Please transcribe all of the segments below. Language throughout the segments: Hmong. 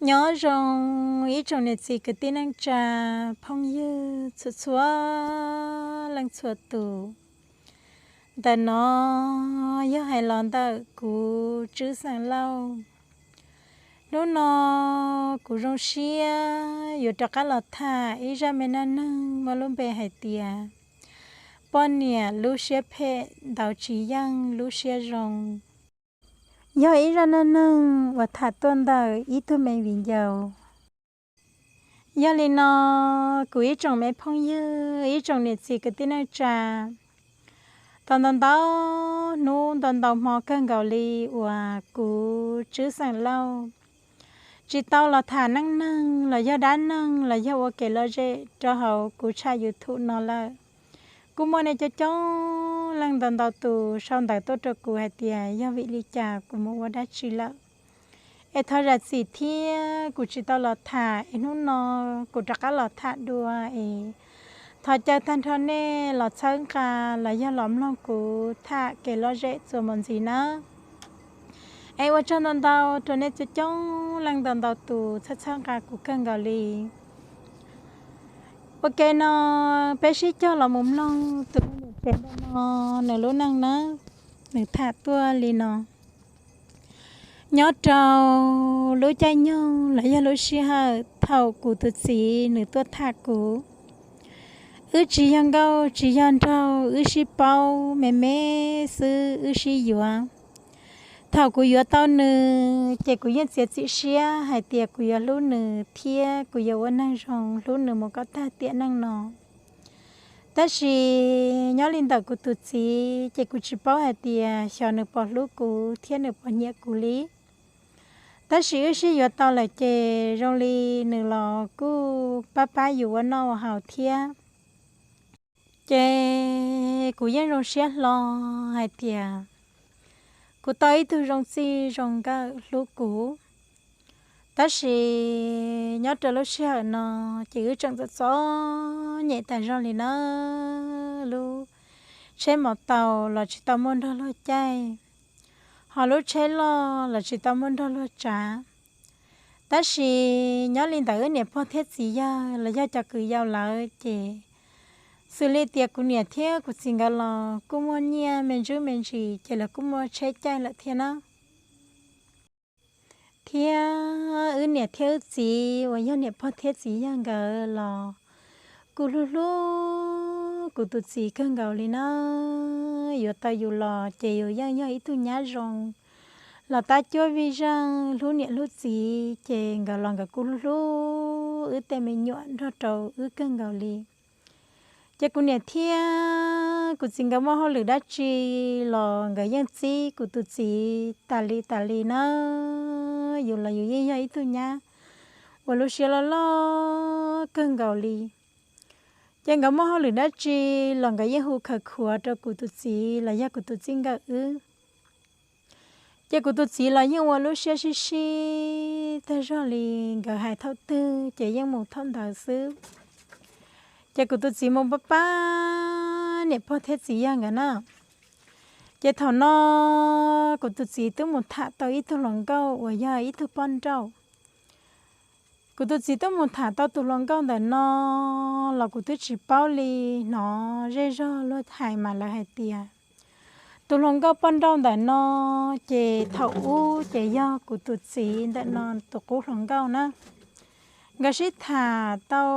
Nyob zoo ib tsoom niam txiv kwv tij neej tsa, phooj ywg txhua txhua leej txhua tus. Ntawm no yog hais los ntawm kuv Tswb xeem Lauj. Hnub no kuv zoo siab yuav rov qab los tham ib zaj me neej neeg muaj lub npe hais tias poj niam lub siab phem ntaus tsis yeej lub siab zoo. Yog ib zaj neej neeg uas tham tuaj ntawm ib tug me viv ncaus. Yog li no, kuv ib tsoom me phooj ywg, ib tsoom niam txiv kwv tij neej tsa, tau ntau ntau hnub ntau ntau hmo kawg nkaus li uas kuv Tswb xeem Lauj tsis tau los tham neej neeg los yog dab neeg los yog ua kev lom zem rau hauv kuv channel YouTube no lawm. Kuj muaj nej coob coob leej ntau ntau tus sau ntawv tuaj rau kuv hais tias yog vim li cas kuv mus ua dab tsi lawm, es thov zam txim thiab kuv tsis tau los tham es hnub no kuv rov qab los tham dua es thov caw tag nrho nej los txhawb nqa los yog los mloog kuv tham kev lom zem txuas mus ntxiv nawb. Es ua tsaug ntau ntau rau nej coob coob leej ntau ntau tus txhawb txhawb nqa kuv kawg nkaus li. Ua ke no, peb sib cog los mus mloog tus me nyuam tsev ntawm no nws lub neej nawb, nws tham tuaj li no. Nyob rau lub caij nyoog los yog lub sij hawm thaum kuv tus txiv nws tuaj tham kuv, wb tsis yog nkauj tsis yog nraug, wb sib paub me me xwb wb sib yuav. Thaum kuv yuav tau nws ces kuv yeej txiav txim siab hais tias kuv yuav hlub nws thiab kuv yuav ua neeg zoo hlub nws mus kom tag tiam neej no. Tab sis nyob li ntawm kuv tus txiv ces kuv tsis paub hais tias xyov nws puas hlub kuv thiab nws puas nyiam kuv li. Tab sis wb sib yuav tau lawm ces zoo li nws los kuj pab pab yus ua noj ua haus thiab. Ces kuv yeej zoo siab hlo hais tias kuv tau ib tug zoo txij zoo nkawm hlub kuv. Tab sis nyob rau lub sij hawm no ces wb tseem txom txom nyem tas zog li na. Lub tsheb mos taus los tsis tau muaj nrog luag caij, ho lub tsheb loj los tsis tau muaj nrog luag tsav. Tab sis nyob li ntawm wb niam pog thiab txiv yawg los yog cov kwv yau lawv ces xws li tias kuv niam thiab kuv txiv nkawd los kuj muaj nyiaj me ntsuj me ntsis ces lawv kuj muaj tsheb caij lawm thiab na. Thiab wb niam thiab wb txiv uas yog niam pog thiab txiv yawg nkawd los kuj hlub hlub kuv tus txiv kawg nkaus li na. Yuav tau yus los ces yus yeej yog ib tug nyab zoo los tab cuab vij zeej hlub niam hlub txiv ces nkawd los nkawd kuj hlub hlub wb tej me nyuam nrog rau wb kawg nkaus li. Ces kuv niam thiab kuv txiv nkawd muaj hauj lwm dab tsi los nkawd yeej txib kuv tus txiv tas li tas li na. Yus los yus yeej yog ib tug nyab uas lub siab loj loj kawg nkaus li. Ces nkawd muaj hauj lwm dab tsi los nkawd yeej hu khawv khuav rau kuv tus txiv los yog kuv tus txij nkawm wb. Ces kuv tus txiv los yeej ua lub siab sib sib tag zog li, nkawd hais thaum twg ces yeej mus thaum ntawd xwb. Ces kuv tus txiv mus pab pab niam pog thiab txiv yawg nkawd na. Ces thaum no kuv tus txiv twb mus tham tau ib tug hluas nkauj uas yog ib tug poj nrauj. Kuv tus txiv twb mus tham tau tus hluas nkauj ntawm no los kuv twb tsis paub li, hnov zej zog luag hais mas lawv hais tias tus hluas nkauj poj nrauj ntawm no ces thaum ub ces yog kuv tus txiv ntawm no tus qub hluas nkauj na. Nkawd sib tham tau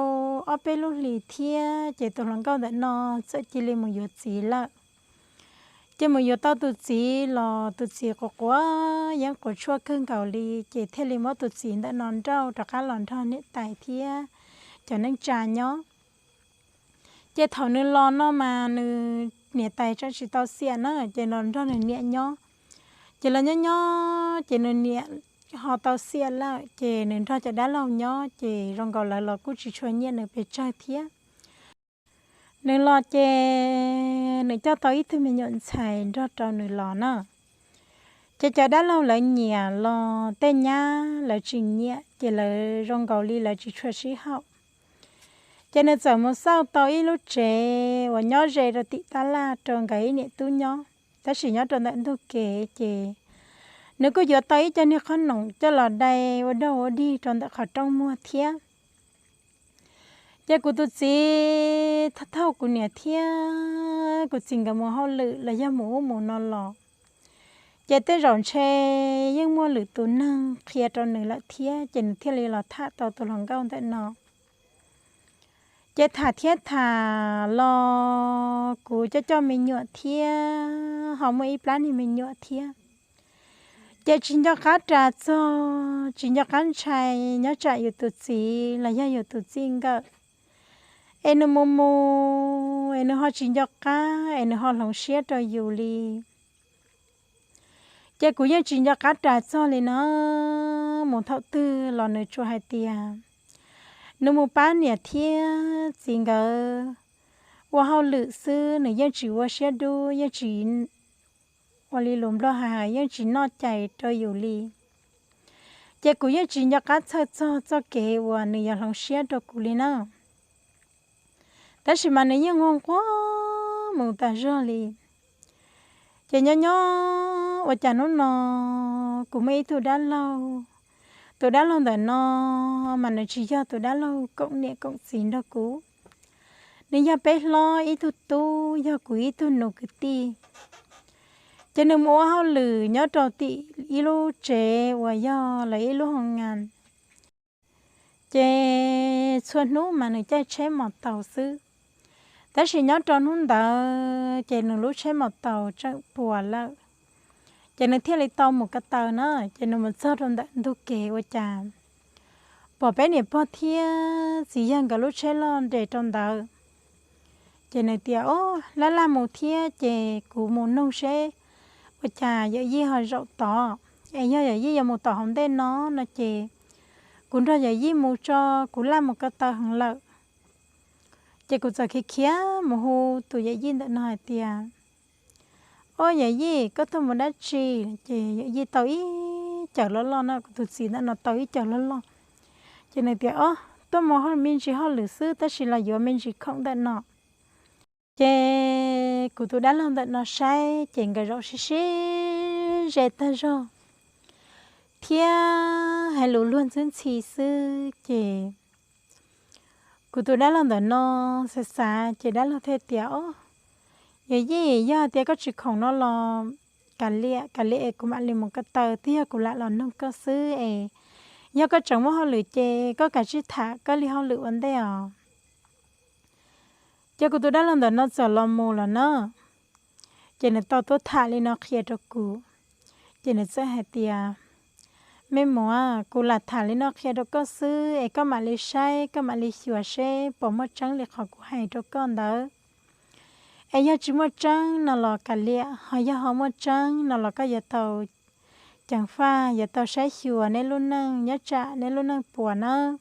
ob peb lub hlis thiab ces tus hluas nkauj ntawm no txawm cia li mus yuav txiv lawm. Ces mus yuav tau tus txiv los tus txiv quav quav yeeb quav tshuaj kawg nkaus li, ces thiaj li muab tus txiv ntawm no nrauj rov qab los nrog niam tais thiab cov neej tsa nyob. Ces thaum nws los no mas nws niam tais tseem tsis tau xiam na, ces los nrog nws niam nyob. Ces los nyob nyob ces nws niam ho tau xiam lawm, ces nws nrog cov dab laug nyob, ces zoo nkaus lawv los kuj tsis tshua nyiam nws pes tsawg thiab. Nws los ces nws coj tau ib tug me nyuam ntxhais nrog rau nws los na. Ces cov dab laug lawv nyiam los tej nyab lawv tsis nyiam, ces lawv zoo nkaus li lawv tsis tshua sib haum. Ces nws txawm mus xauj tau ib lub tsev uas nyob ze rau tim tab laj rau nkawd ib niam tub nyob, tab sis nyob rau ntawm ntug kev ces nws kuj yuav tau ib co niag qhob noom coj los dai ua dog ua dig rau ntawm qhov rooj muag thiab. Ces kuv tus txiv thauj kuv niam thiab kuv txiv nkawd mus hauj lwm los yog mus ub mus no los, ces tej zaum ntshe yeej muaj lwm tus neeg qhia rau nws lawm thiab, ces nws thiaj li los tham tau tus hluas nkauj ntawm no. Ces tham thiab tham los kuv coj coj me nyuam thiab ho muaj ib plab niag me nyuam thiab. Ces tsis nco qab ras txog, tsis nco qab ntshai nyob tsam yus tus txiv los yog yus tus txij nkawm, es nws mus mus es nws ho tsis nco qab es nws ho hloov siab rau yus li. Ces kuv yeej tsis nco qab ras txog li no, mus thaum twg los nws tsuas hais tias nws mus pab niam thiab txiv nkawd ua hauj lwm xwb, nws yeej tsis ua siab dub, yeej tsis ua li lus Nplog hais yeej tsis noj cai rau yus li. Ces kuv yeej tsis nco qab txhawj txog txoj kev uas nws yuav hloov siab rau kuv li na. Tab sis mas nws yeej nquag nquag mus tas zog li. Ces nyob nyob ua cas hnub no kuv muaj ib tug dab laug, tus dab laug ntawm no mas nws tsis yog tus dab laug koom niam koom txiv nrog kuv, nws yog peb hlob ib tug tub, yog kuv ib tug nus kwv tij. Ces nws mus ua hauj lwm nyob rau tim ib lub tsev uas yog lawv ib lub hoo ngas. Ces txhua hnub mas nws caij tsheb mos taus xwb, tab sis nyob rau hnub ntawd ces nws lub tsheb mos taus tseem puas lawm, ces nws thiaj li tau mus ko taw na. Ces nws mus txog rau ntawm ntug kev ua cas pom peb niam pog thiab txiv yawg nkawd lub tsheb loj nres rau ntawd. Ces nws tias, Ob, laj laj mus thiab ces kuv mus noog seb ua cas yawm yij ho zaum tod, es yog yawm yij yuav mus tom hauv ntej no no ces kuv nrog yawm yij mus tso, kuv laj mus ko taw heev lawm. Ces kuv txawm khiav khiav mus hu tus yawm yij ntawm no hais tias, Ob, yawm yij, koj tuaj mus dab tsi? Ces yawm yij tau ib cawm loj loj na, kuv tus txiv ntawm no tau ib cawm loj loj. Ces nws tias, Ob, tuaj mus me ntsis hauj lwm xwb tab sis los yuav me ntsis khoom ntawm no. Ces kuv tus dab laug ntawm no saib ces nkawd zaum sib sib ze tag zog thiab hais lus luag ntxwb ntxhi xwb. Ces kuv tus dab laug ntawm no xav xav ces dab laug thiaj tias, Ob, yawm yij, yog tias koj tsis khoom no los kav liam, kav liam es kuv mam li mus ko taw, twb yog kuv lam los noog koj xwb es yog koj tseem muaj hauj lwm ces koj kav tsij tham koj li hauj lwm ua ntej os. Ces kuv tus dab laug ntawm no txawm los mus lawm na. Ces nws tau tuaj tham li no qhia rau kuv. Ces nws txawm hais tias, Me muam, kuv lam tham li no qhia rau koj xwb es koj mam li saib, koj mam li xyuas seb puas muaj tseeb li qhov kuv hais rau koj ntawd. Es yog tsis muaj tseeb no los kav liam, ho yog ho muaj tseeb no los koj yuav tau ceev faj, yuav tau saib xyuas neb lub neej nyob tsam neb lub neej puas nawb.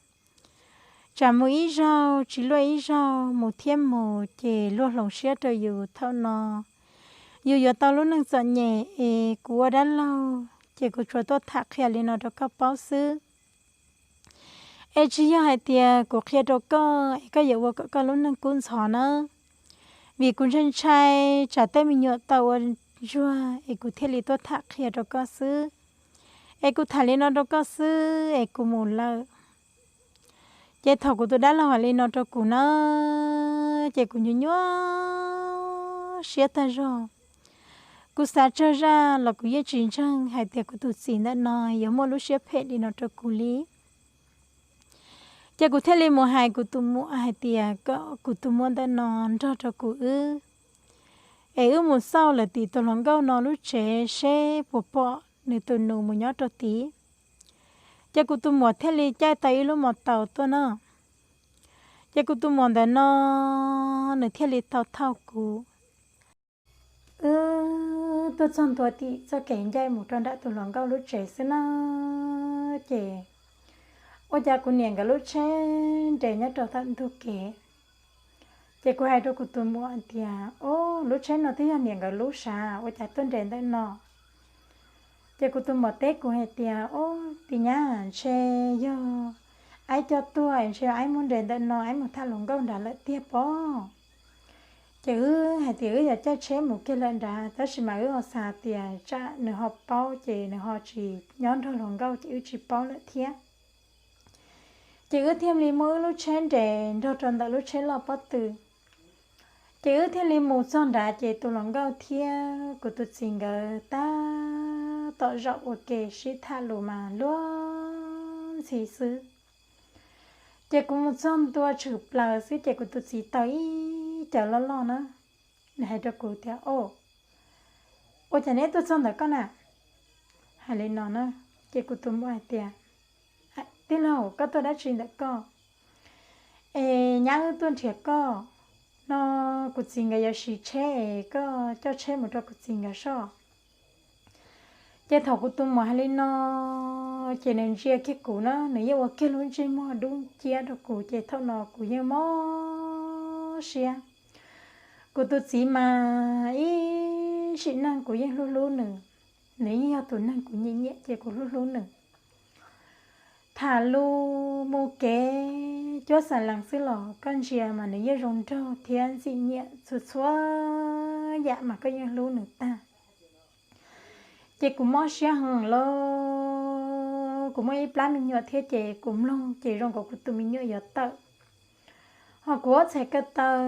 Tsam mus ib zaug tsis luaj ib zaug, mus thiab mus ces luag hloov siab rau yus thaum no. Yus yuav tau lub neej txom nyem es kuv ua dab laug ces kuv tsuas tuaj tham qhia li no rau koj paub xwb. Es tsis yog hais tias kuv qhia rau koj es koj yuav ua kom koj lub neej kub ntxhov nawb. Vim kuv ntshai ntshai tsam tej me nyuam tau ua ntsuag es kuv thiaj li tuaj tham qhia rau koj xwb. Es kuv tham li no rau koj xwb es kuv mus lawm. Ces thaum kuv tus dab laug hais li no rau kuv na, ces kuv nyuaj nyuaj siab tag zog. Kuv xav tsawg zaj los kuv yeej tsis ntseeg hais tias kuv tus txiv ntawm no yuav muaj lub siab phem li no rau kuv li. Ces kuv thiaj li mus hais kuv tus muam hais tias kom kuv tus muam ntawm no nrog rau kuv wb, es wb mus xauj lawv tim tus hluas nkauj no lub tsev seb puas pom nws tus nus mus nyob rau tid. Ces kuv tus muam thiaj li caij tau ib lub mos taus tuaj na. Ces kuv tus muam ntawm no nws thiaj li tau thauj kuv wb tuaj txog ntua tim txoj kev ncaim mus rau nram tus hluas nkauj lub tsev xwb na. Ces ua cas kuv niam nkawd lub tsheb nres nyob rau tom ntug kev. Ces kuv hais rau kuv tus muam tias, Ob, lub tsheb no twb yog niam nkawd lub sav, ua cas tuaj nres ntawm no? Ces kuv tus muam teb kuv hais tias, Ob, tis nyab, ntshe yog aib coj tuaj, ntshe aib muab nres ntawm no, aib mus tham hluas nkauj nrad lawm tiag pob. Ces wb hais tias wb yuav caij tsheb mus kiag lawm nrad, tab sis mas wb ho xav tias tsam nws ho paub ces nws ho tsis nyob nrog hluas nkauj ces wb tsis paub lawm thiab. Ces wb thiaj li muab wb lub tsheb nres nrog rau ntawm lub tsheb loj pob tw. Ces wb thiaj li mus txog nrad ces tus hluas nkauj thiab kuv tus txiv nkawd tab tom zaum ua ke sib tham lus mas luag ntxhi xwb. Ces kuv mus txog ntua tshwm plaws xwb ces kuv tus txiv taws ib cov loj loj na. Nws hais rau kuv tias, O, ua cas neb tuaj txog ntawm koj na? Hais li no na. Ces kuv tus muam hais tias, Tij laug, koj tuaj dab tsi ntawm koj? Es nyab wb tuaj nrhiav koj no, kuv txiv nkawd yuav siv tsheb es koj coj tsheb mus rau kuv txiv nkawd soj. Ces thaum kuv tus muam hais li no, ces nws ntsia kiag kuv na, nws yeej ua kiag lub ntsej muag dub nciab rau kuv, ces thaum no kuv yeej mob siab. Kuv tus txiv mas ib sim neej kuv yeej hlub hlub nws, nws yeej yog tus neeg kuv nyiam nyiam ces kuv hlub hlub nws. Tham lus mus kev cuab xav lees xwb los koj ntsia mas nws yeej zoo nraug thiab ntxim nyiam txhua txhua yam mas koj yeej hlub nws tag. Ces kuv mob siab heev lauj, kuv muaj ib plab me nyuam thiab ces kuv mloog ces zoo nkaus kuv tus me nyuam yuav tawm. Ho kuv ob txhais ko taw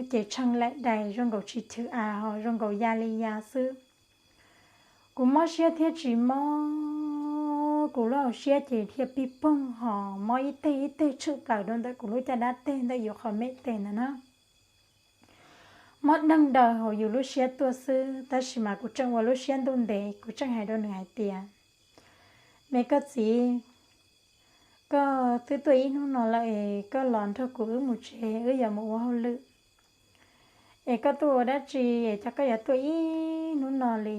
ces tshee laim dais zoo nkaus tsis thwm av ho zoo nkaus ya li ya xwb. Kuv mob siab thiab tsis mob, kuv lub hauv siab ces dhia pig poog ho mob ib teg ib teg tshwm plaws rau ntawm kuv lub caj dab teg ntawm yus qhov mem teg ntawd na. Mob deeg daws hauv yus lub siab tuaj xwb, tab sis mas kuv tseem ua lub siab ntuj ntev, kuv tseem hais rau nws hais tias, Me koj txiv, koj twb tuaj ib hnub no lawm es koj los nrog kuv wb mus tsev, wb yuav mus ua hauj lwm. Es koj tuaj ua dab tsi es cas koj yuav tuaj ib hnub no li?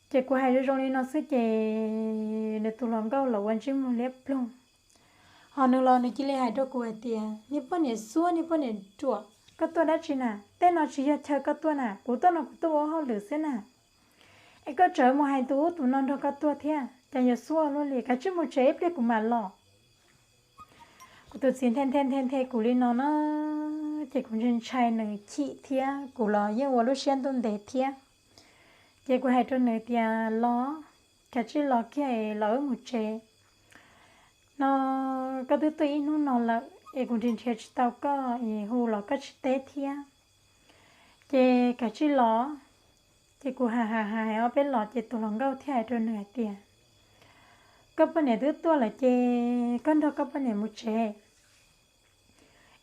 Ces kuv hais zoo zoo li no xwb ces nws tus hluas nkauj los ua ntsej muag liab ploog. Ho nws los nws cia li hais rau kuv hais tias, Niag poj niam xuab, niag poj niam ruam, koj tuaj dab tsi na? Tej no tsis yog chaw koj tuaj na, kuv tuaj no kuv tuaj ua hauj lwm xwb na. Es koj tsawv mus hais tus ub tus no nrog koj tuaj thiab, cas yuav xuab luaj li, kav tsij mus tsev ib pliag kuv mam los. Kuv tus txiv nthe nthe nthe nthe kuv li no na, ces kuv ntshai ntshai nws chim thiab, kuv los yeej ua lub siab ntuj ntev thiab. Ces kuv hais rau nws tias, Los, kav tsij los kiag es los wb mus tsev. No koj twb tuaj ib hnub no lawm es kuv nrhiav nrhiav tsis tau koj es hu los koj tsis teb thiab. Ces kav tsij los. Ces kuv hais hais hais ob peb los ces tus hluas nkauj thiaj hais rau nws hais tias, Koj poj niam twb tuaj lawm ces koj nrog koj poj niam mus tsev.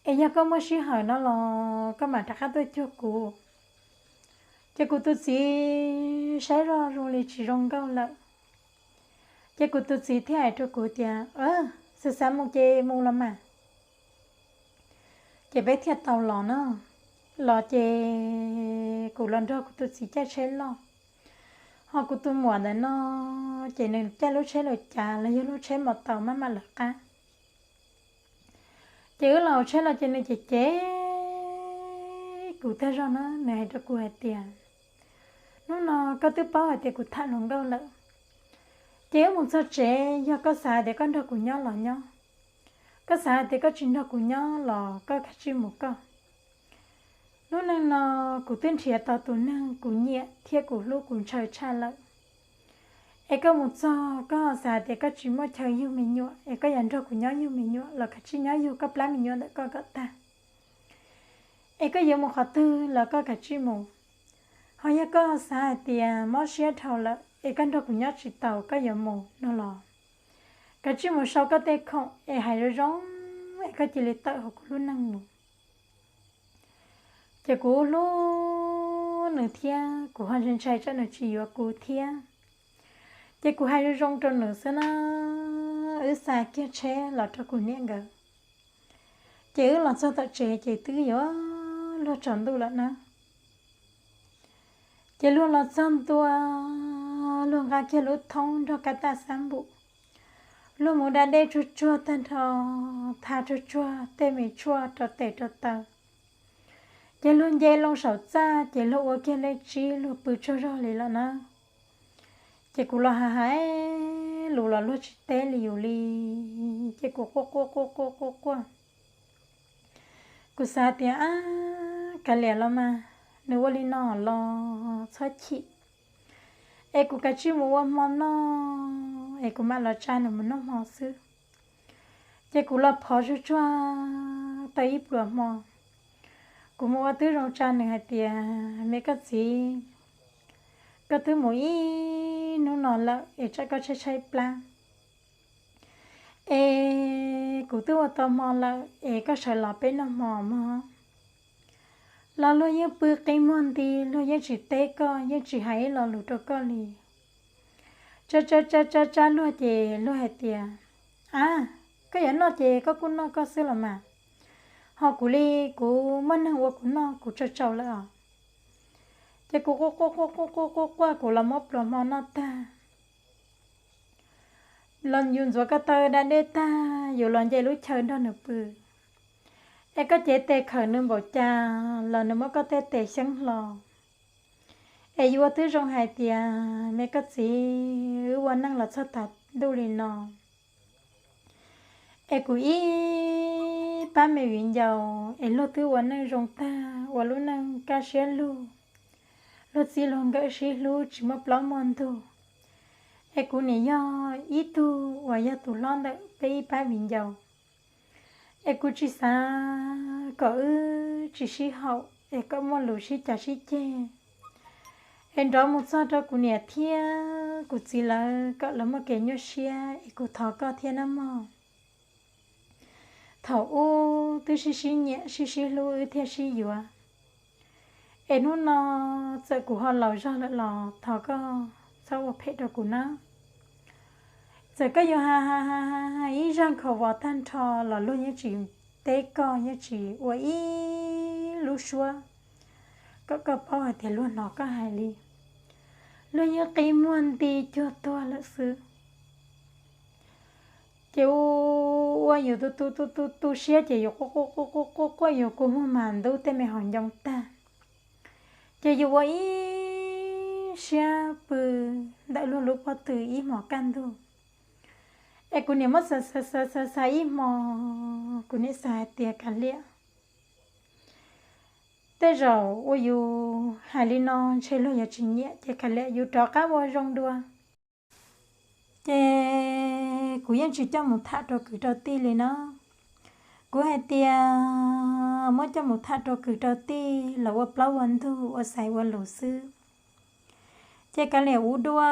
Es yog koj muaj sij hawm no los koj mam rov qab tuaj cuag kuv. Ces kuv tus txiv saib zoj zoo li tsis zoo nkauj lawm. Ces kuv tus txiv thiaj hais rau kuv tias, Xav xav mus ces mus los mas. Ces peb thiaj tau los na. Los ces kuv los nrog kuv tus txiv caij tsheb loj. Ho kuv tus muam ntawm no ces nws caij lub tsheb lawm cav los yog lub tsheb mos taus maj mam lawv qab. Ces wb los hauv tsheb los ces nws cem cem kuv tag zog na, nws hais rau kuv hais tias, Hnub no koj twb paub hais tias kuv tham hluas nkauj lawm, ces wb mus txog tsev, yog koj xav tias koj nrog kuv nyob los nyob, koj xav hais tias koj tsis nrog kuv nyob los koj kav tsij mus koj. Hnub neej no kuv twb nrhiav tau tus neeg kuv nyiam thiab kuv hlub kuv ntshaw tshaj lawm. Es koj mus txog koj xav tias koj tsis muaj chaw yug me nyuam es koj yuav nrog kuv nyob yug me nyuam los kav tsij nyob yug koj plab me nyuam ntawm koj kom tag. Es koj yuav mus qhov twg los koj kav tsij mus. Ho yog koj xav hais tias mob siab dhau lawm es koj nrog kuv nyob tsis tau koj yuav mus no los kav tsij mus sau koj tej khoom es hais zoo zoo es koj cia li tawm hauv kuv lub neej mus. Ces kuv hlub nws thiab kuv ho ntshai ntshai tsam nws tsis yuav kuv thiab. Ces kuv hais zoo zoo rau nws xwb na, wb xa kiag tsheb los rau kuv niam nkawd. Ces wb los txog tom tsev ces twb yuav luag tsaus ntuj lawm na. Ces luag los txog ntua, luag nqa kiag lub thoob nrog kab taj xab npum, luag mus da dej tsuag tsuag tag nrho, tha tsuag tsuag tej me tshuaj rau tes rau taw. Ces luag nce loo saum txaj ces luag ua kiag lej tsib luag pw tsaug zog li lawm na. Ces kuv los hais hais lus los luag tsis teb li yus li. Ces kuv quaj quaj quaj quaj quaj quaj. Kuv xav tias, ab, Kav liam los mas, nws ua li no los txhob chim, es kuv kav tsij mus ua hmo noj es kuv mam los tsa nws mus noj hmo xwb. Ces kuv los phov zuj tsuag tau ib pluas hmo, kuv mus ua tib zoo tsa nws hais tias, me koj txiv, koj twb mus ib hnub no lawm es tsam koj tshaib tshaib plab, es kuv twb ua tau hmo lawm es koj sawv los peb noj hmo mog. Los luag yeej pw qi muag nti, luag yeej tsis teb koj, yeej tsis hais ib lo lus rau koj li. Tsa tsa tsa tsa tsa luag ces luag hais tias, a, koj yuav noj ces koj kuj noj koj xwb los mas, ho kuv li, kuv muaj neeg ua kuv noj kuv tsau tsau lawm os. Ces kuv quaj quaj quaj quaj quaj quaj quaj kuv los muab pluas hmo noj tag, los yus ntxuav ko taw da dej tag yus los nce lub chaw nrog nws pw, es koj cev tes khawm nws npaum cas los nws muab koj tej tes xyeeb hlo. Es yus ua tib zoo hais tias, me koj txiv, wb ua neej los txog tas ntuj li no, es kuv ib pab me viv ncaus es luag twb ua neej zoo tag, ua lub neej kaj siab lug, luag txij luag nkawm sib hlub tsis muaj plaub muaj ntug, es kuv nim yog ib tug uas yog tus hlob ntawm peb ib pab viv ncaus, es kuv tsis xav kom wb tsis sib haum es kom muaj lus sib cav sib ceg, es nrov mus txog rau kuv niam thiab kuv txiv lawv kom lawv muaj kev nyuaj siab, es kuv thov koj thiab nawb mog. Thaum ub twb sib sib nyiam sib sib hlub wb thiaj sib yuav, es hnub no txawm kuv ho laus zog lawm los thov koj txhob ua phem rau kuv nawb. Txawm koj yuav hais hais hais hais ib zaj khaus vos tag nrho los luag yeej tsis teb koj, yeej tsis ua ib lub suab kom koj paub hais tias luag hnov koj hais li. Luag yeej qi muag nti cuag tuag lawm xwb. Ces ua yus tu tu tu tu siab ces yus quaj quaj quaj quaj quaj yus kua muag mas ntub tej me hauv ncoo tag. Ces yus ua ib siab pw ntawm luag lub pob tw ib hmos kaj ntug. Es kuv niam muab xav xav xav xav xav ib hmo, kuv niam xav hais tias, kav liam, tej zaum ua yus hais li no ntshe luag yuav tsis nyiam, ces kav liam yus rov qab ua zoo dua. Ces kuv yeej tsis coj mus tham rau kwv rau tij li na. Kuv hais tias muab coj mus tham rau kwv rau tij los ua plaub ua ntug ua xaiv ua lus xwb. Ces kav liam ua dua,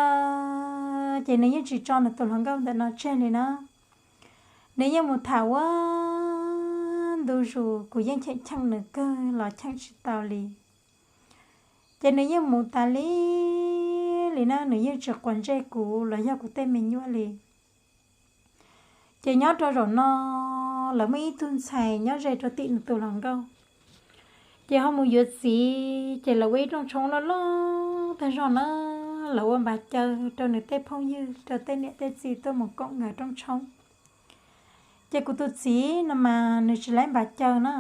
ces nws yeej tsis tso nws tus hluas nkauj ntawm no tseg li na. Nws yeej mus tham ua ntu zus, kuv yeej cheem cheem nws kawg los cheem tsis tau li. Ces nws yeej mus tas li li na, nws yeej tsis quav ntsej kuv los yog kuv tej me nyuam li. Ces nyob rau zaum no, lawv muaj ib tug ntxhais nyob ze rau tim nws tus hluas nkauj, ces ho mus yuav txiv, ces lawv ua ib rooj tshoob loj loj tag zog na, lawv ua npav caw rau nws tej phooj ywg rau tej niam tej txiv tuaj mus koom nkawd rooj tshoob. Ces kuv tus txiv no mas nws tsis laib npav caw na,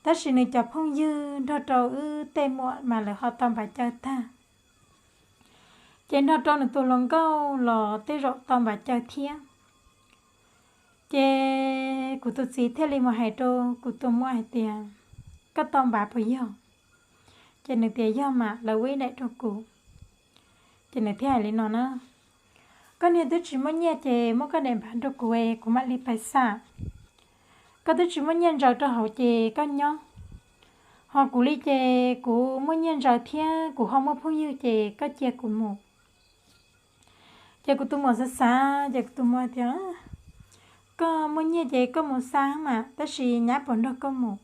tab sis nws cov phooj ywg nrog rau wb tej muam mas lawv ho tau npav caw tag. Ces nrog rau nws tus hluas nkauj los tej zaum tau npav caw thiab. Ces kuv tus txiv thiaj li mus hais rau kuv tus muam hais tias, koj tau npav puas yog? Ces nws tias yog mas, lawv ua ib daim rau kuv. Ces nws thiaj hais li no na, koj niag twb tsis muaj nyiaj ces muab koj daim npav rau kuv es kuv mam li pais xa. Koj twb tsis muaj nyiaj ntsaws rau hauv ces koj nyob. Ho kuv li ces kuv muaj nyiaj ntsaws thiab kuv ho muaj phooj ywg ces koj cia kuv mus. Ces kuv tus muam xav xav ces kuv tus muam tias, koj muaj nyiaj ces koj mus xa mas, tab sis nyab puas nrog koj mus?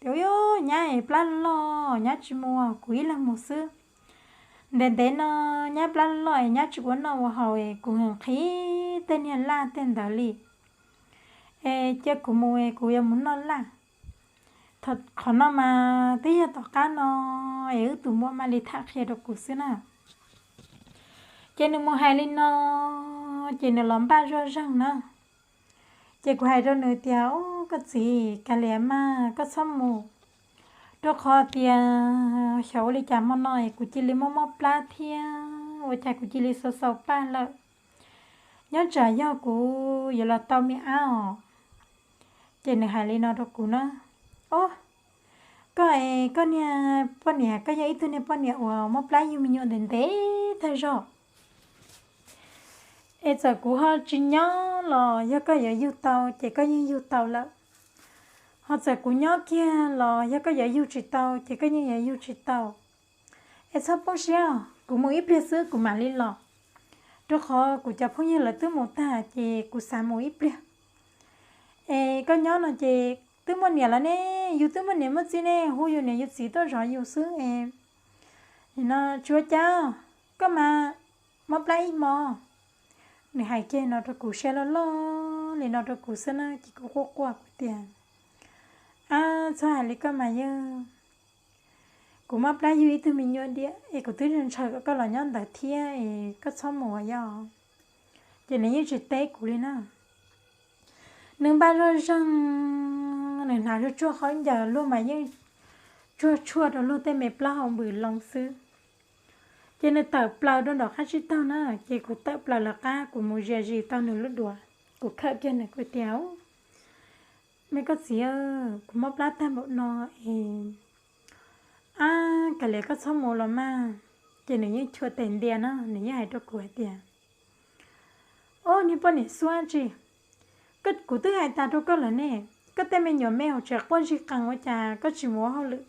Tias, nyab es plab loj, nyab tsis mus, kuv ib leeg mus xwb. Ntev ntev no nyab plab loj es nyab tsis ua noj ua haus es kuv nqhis tej niag laj tej ntawd li. Es cia kuv mus es kuv yuav mus noj laj. Qhov no mas twb yog tom qab no es wb tus muam mam li tham qhia rau kuv xwb na. Ces nws mus hais li no, ces nws los npaj zoj zeeg na. Ces kuv hais rau nws tias, o, koj txiv, kav liam mas koj txhob mus, rau qhov tias xyov ua li cas hmo no es kuv cia li mob mob plab thiab ua cas kuv cia li xau xau paj lawm. Nyob tsam yog kuv yuav los tau me ab os. Ces nws hais li no rau kuv na, o, Koj es koj niag poj niam, koj yog ib tug niag poj niam uas mob plab yug me nyuam ntev ntev tag zog. Es txawm kuv ho tsis nyob los yog koj yuav yug tau ces koj yeej yug tau lawm. Ho txawm kuv nyob kiag los yog koj yuav yug tsis tau ces koj yeej yuav yug tsis tau. Es txhob poob siab, kuv mus ib pliag xwb kuv mam li los, rau qhov kuv cov phooj ywg lawv twb mus tag ces kuv xav mus ib pliag. Es koj nyob no ces twb muaj niam lawm ne, yus twb muaj niam muaj txiv ne, hu yus niam yus txiv tuaj zov yus xwb es. Nim no tsis ua cas, koj mas mob plab ib hmo. Nws hais kiag no rau kuv, siab loj loj li no rau kuv xwb na ces kuv quaj quaj kuv tias, Ab, txhob hais li koj mas yog, kuv mob plab yug ib tug me nyuam diam es kuv twb ntshaw kom koj los nyob ntawd thiab es koj txhob mus yog. Ces nws yeej tsis teb kuv li na. Nws npaj zoj zeeg, nws hnav tsuag tsuag khaub ncaws, luag mas yeej tsuag tshuaj rau luag tej me plaub hau npws loo xwb. Ces nws tawm plaws rau nram qab tsib taug na, ces kuv tawm plaws lawv qab kuv mus zia zis tau nws lub duav, kuv khawm kiag nws kuv tias, Me koj txiv, kuv mob plab tag npaum no es, ab, kav liam koj txhob mus los mas. Ces nws yeej chua tes ntia na, nws yeej hais rau kuv hais tias, Ob, niag poj niam xuab tsi, kuv twb hais tas rau koj lawm ne, koj tej me nyuam me hauv tsev quaj ntsig qees ua cas koj tsis mus ua hauj lwm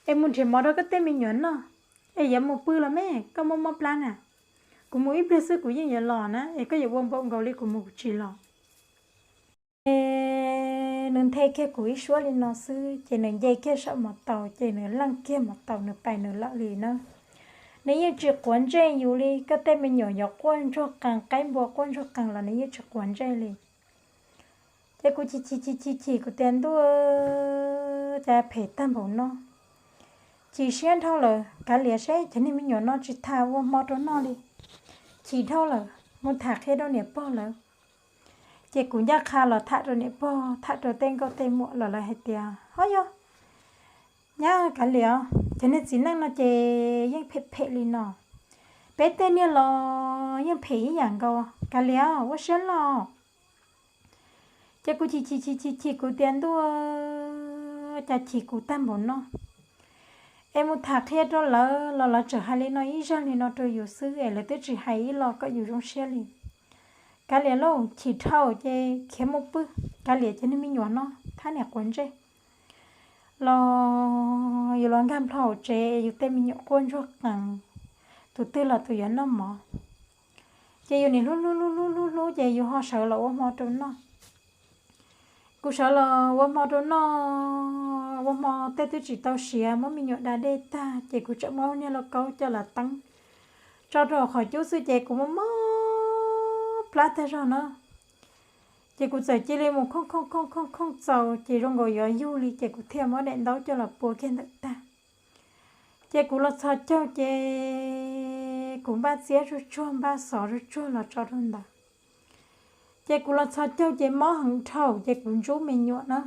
es mus nrhiav mov rau koj tej me nyuam noj, es yuav mus pw los me, koj mob mob plab na. Kuv mus ib pliag xwb kuv yeej yuav los na, es koj yuav ua npaum nkaus li kuv mus kuv tsis los. Ces nws nthe kiag kuv ib suab li no xwb ces nws nce kiag saum mos taus ces nws leej kiag mos taus nws pais nws lawm li na. Nws yeej tsis quav ntsej yus li, koj tej me nyuam yuav quaj ntsuag qees, qaib npua quaj ntsuag qees los nws yeej tsis quav ntsej li. Ces kuv chim chim chim chim chim kuv tias, Ntuj, cas phem tag npaum no. Chim siab dhau lawm, kav liam seb cov niag me nyuam no tsis tham ua hmo rau noj li. Chim dhau lawm, mus tham qhia rau niam pog lawv. Ces kuv ncaj qha los tham rau niam pog, tham rau tej nkauj tej muam los lawv hais tias, Ho yog, nyab, kav liam, cov niag txiv neej no ces yeej phem phem li no. Peb tej niag los yeej phem ib yam nkaus, kav liam, ua siab loj. Ces kuv chim chim chim chim chim kuv tias, Ntuj, cas chim kuv tag npaum no. Es mus tham qhia rau lawv los lawv tseem hais li no ib zaj li no rau yus xwb es lawv twb tsis hais ib los kom yus zoo siab li. Kav liam lauj, chim dhau ces khiav mus pw, kav liam cov niag me nyuam no thab niam quav ntsej. Los yus los nkag nplho hauv tsev es yus tej me nyuam quaj ntsuag qees, tus twg los tus yuav noj mov. Ces yus nim hlub hlub hlub hlub hlub hlub ces yus ho sawv los ua hmo rau noj. Kuv sawv los ua hmo rau noj, ua hmo tej twb tsis tau siav, muab me nyuam da dej tag ces kuv tseem muab niag lauj kaub coj los teeb tso rau hauv qhov cub xwb ces kuv mob mob plab tag zog na. Ces kuv txawm cia li mus khooj khooj khooj khooj khooj txaus ces zoo nkaus yuav yug li ces kuv thiaj muab daim ntaub coj los pua kiag ntawm tag. Ces kuv los txhos caug ces kuv npaj txiab zuj tsuag npaj xov zuj tsuag los tso rau ntawd. Ces kuv los txhos caug ces mob heev dhau ces kuv ntsub me nyuam na.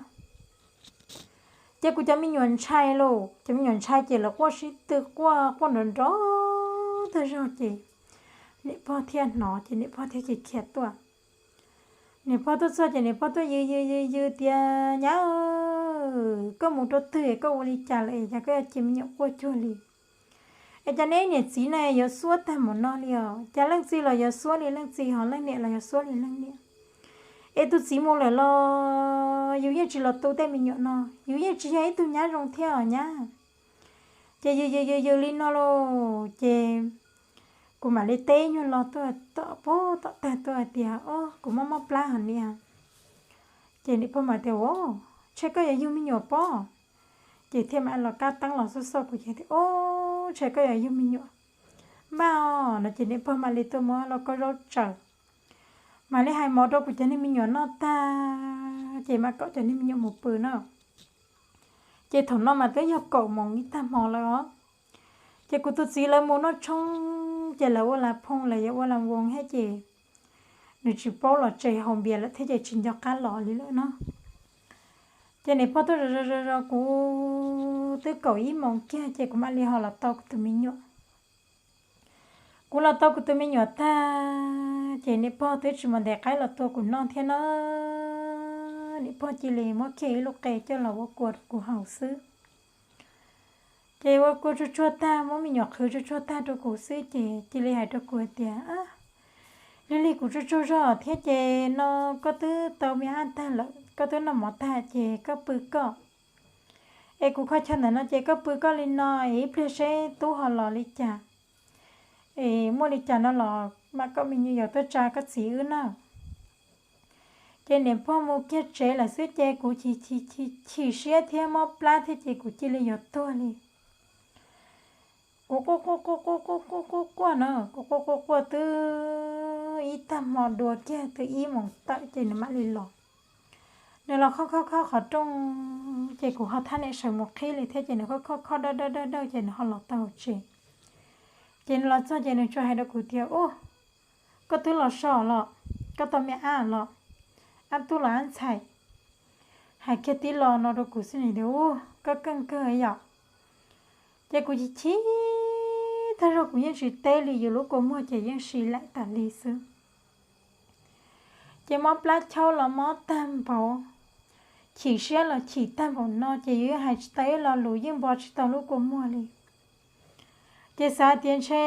Ces kuv cov me nyuam ntshai lauj, cov me nyuam ntshai ces lawv quaj sib tw quaj quaj nrov nrov tag zog ces niam pog thiaj hnov ces niam pog thiaj khiav khiav tuaj. Niam pog tuaj txog ces niam pog tuaj yws yws yws yws tias, Nyab, koj mus rau twg, koj ua li cas lawm es cas koj yuav cia me nyuam quaj cuag li? Es cas neb niam txiv no yuav xuab tag mus no li os? Cas leej txiv los yuav xuab li leej txiv, ho leej niam los yuav xuab li leej niam? Es tus txiv mus lawm los yus yeej tsis los tu tej me nyuam no, yus yeej tsis yog ib tug nyab zoo thiab os nyab. Ces yws yws yws yws li no lauj, ces kuv mam li teb nyuag lo tuaj tom pog tom tag tuaj hais tias, Ob, kuv mob mob plab hos niam. Ces niam pog mam tias, Ua, ntshe koj yuav yug me nyuam pob. Ces thiaj mam los kab teeb los xauj xauj kuv ces tias, Ob, ntshe koj yuav yug me nyuam. Npaj os no ces niam pog mam li tuaj muab lauj kaub zaub tsaws, mam li hais mov rau kuv cov niag me nyuam noj tag ces mam kom cov niag me nyuam mus pw na. Ces thaum no mas twb yog kaum moos ib tag hmo lawm os. Ces kuv tus txiv lawv mus noj tshoob ces lawv ua las phooj lawv yuav ua las voos thiab ces nws tsis paub los tseg haus npias lawm thiab ces tsis nco qab los li lawm no. Ces niam pog tuaj zov zov zov kuv twb kaum ib moos kiag ces kuv mam li ho los tau kuv tus me nyuam. Kuv los tau kuv tus me nyuam tag ces niam pog twb tsis mus ntes qaib los tua kuv noj thiab na. Niam pog cia li muab kiag ib lub qe coj los ua kua rau kuv haus xwb. Ces ua kua tsuag tsuag tag, muab me nyuam qhwv tsuag tsuag tag rau kuv xwb ces cia li hais rau kuv hais tias, Lig lig, kuv tsaug tsaug zog thiab ces no koj twb tau me ab tag lawm, koj twb noj mov tag ces koj pw koj. Es kuv kho chaw ntawm no ces koj pw koj li no es ib pliag seb tub ho los li cas, es muaj li cas no los mam kom me nyuam yaus tuaj tsa koj txiv wb na. Ces niam pog mus kiag tsev lawm xwb ces kuv chim siab thiab mob plab thiab ces kuv cia li yuav tuag li. Kuv quaj quaj quaj quaj quaj quaj quaj quaj na, kuv quaj quaj quaj twb ib tag hmo dua kiag twb ib moos tawm ces nws mam li los. Nws los khob khob khob qhov rooj ces kuv ho thab niam sawv mus qhib li thiab ces nws khob khob khob dawj dawj dawj dawj ces nws ho los tau hauv tsev. Ces nws los txog ces nws tsuas hais rau kuv tias, Ub, koj twb los so los, koj tau me ab los, ab tub los ab ntxhais. Hais kiag tib lo no rau kuv xwb nws tias, Ub, koj keej kawg yom. Ces kuv chim chim tag zog kuv yeej tsis teb li, yus lub kua muag ces yeej si laim tas li xwb. Ces mob plab chaub los mob tag npaum, chim siab los chim tag npaum no ces yus yeej hais tsis tau ib lo lus, yeej npo tsis tau lub kua muag li. Ces xav tias ntshe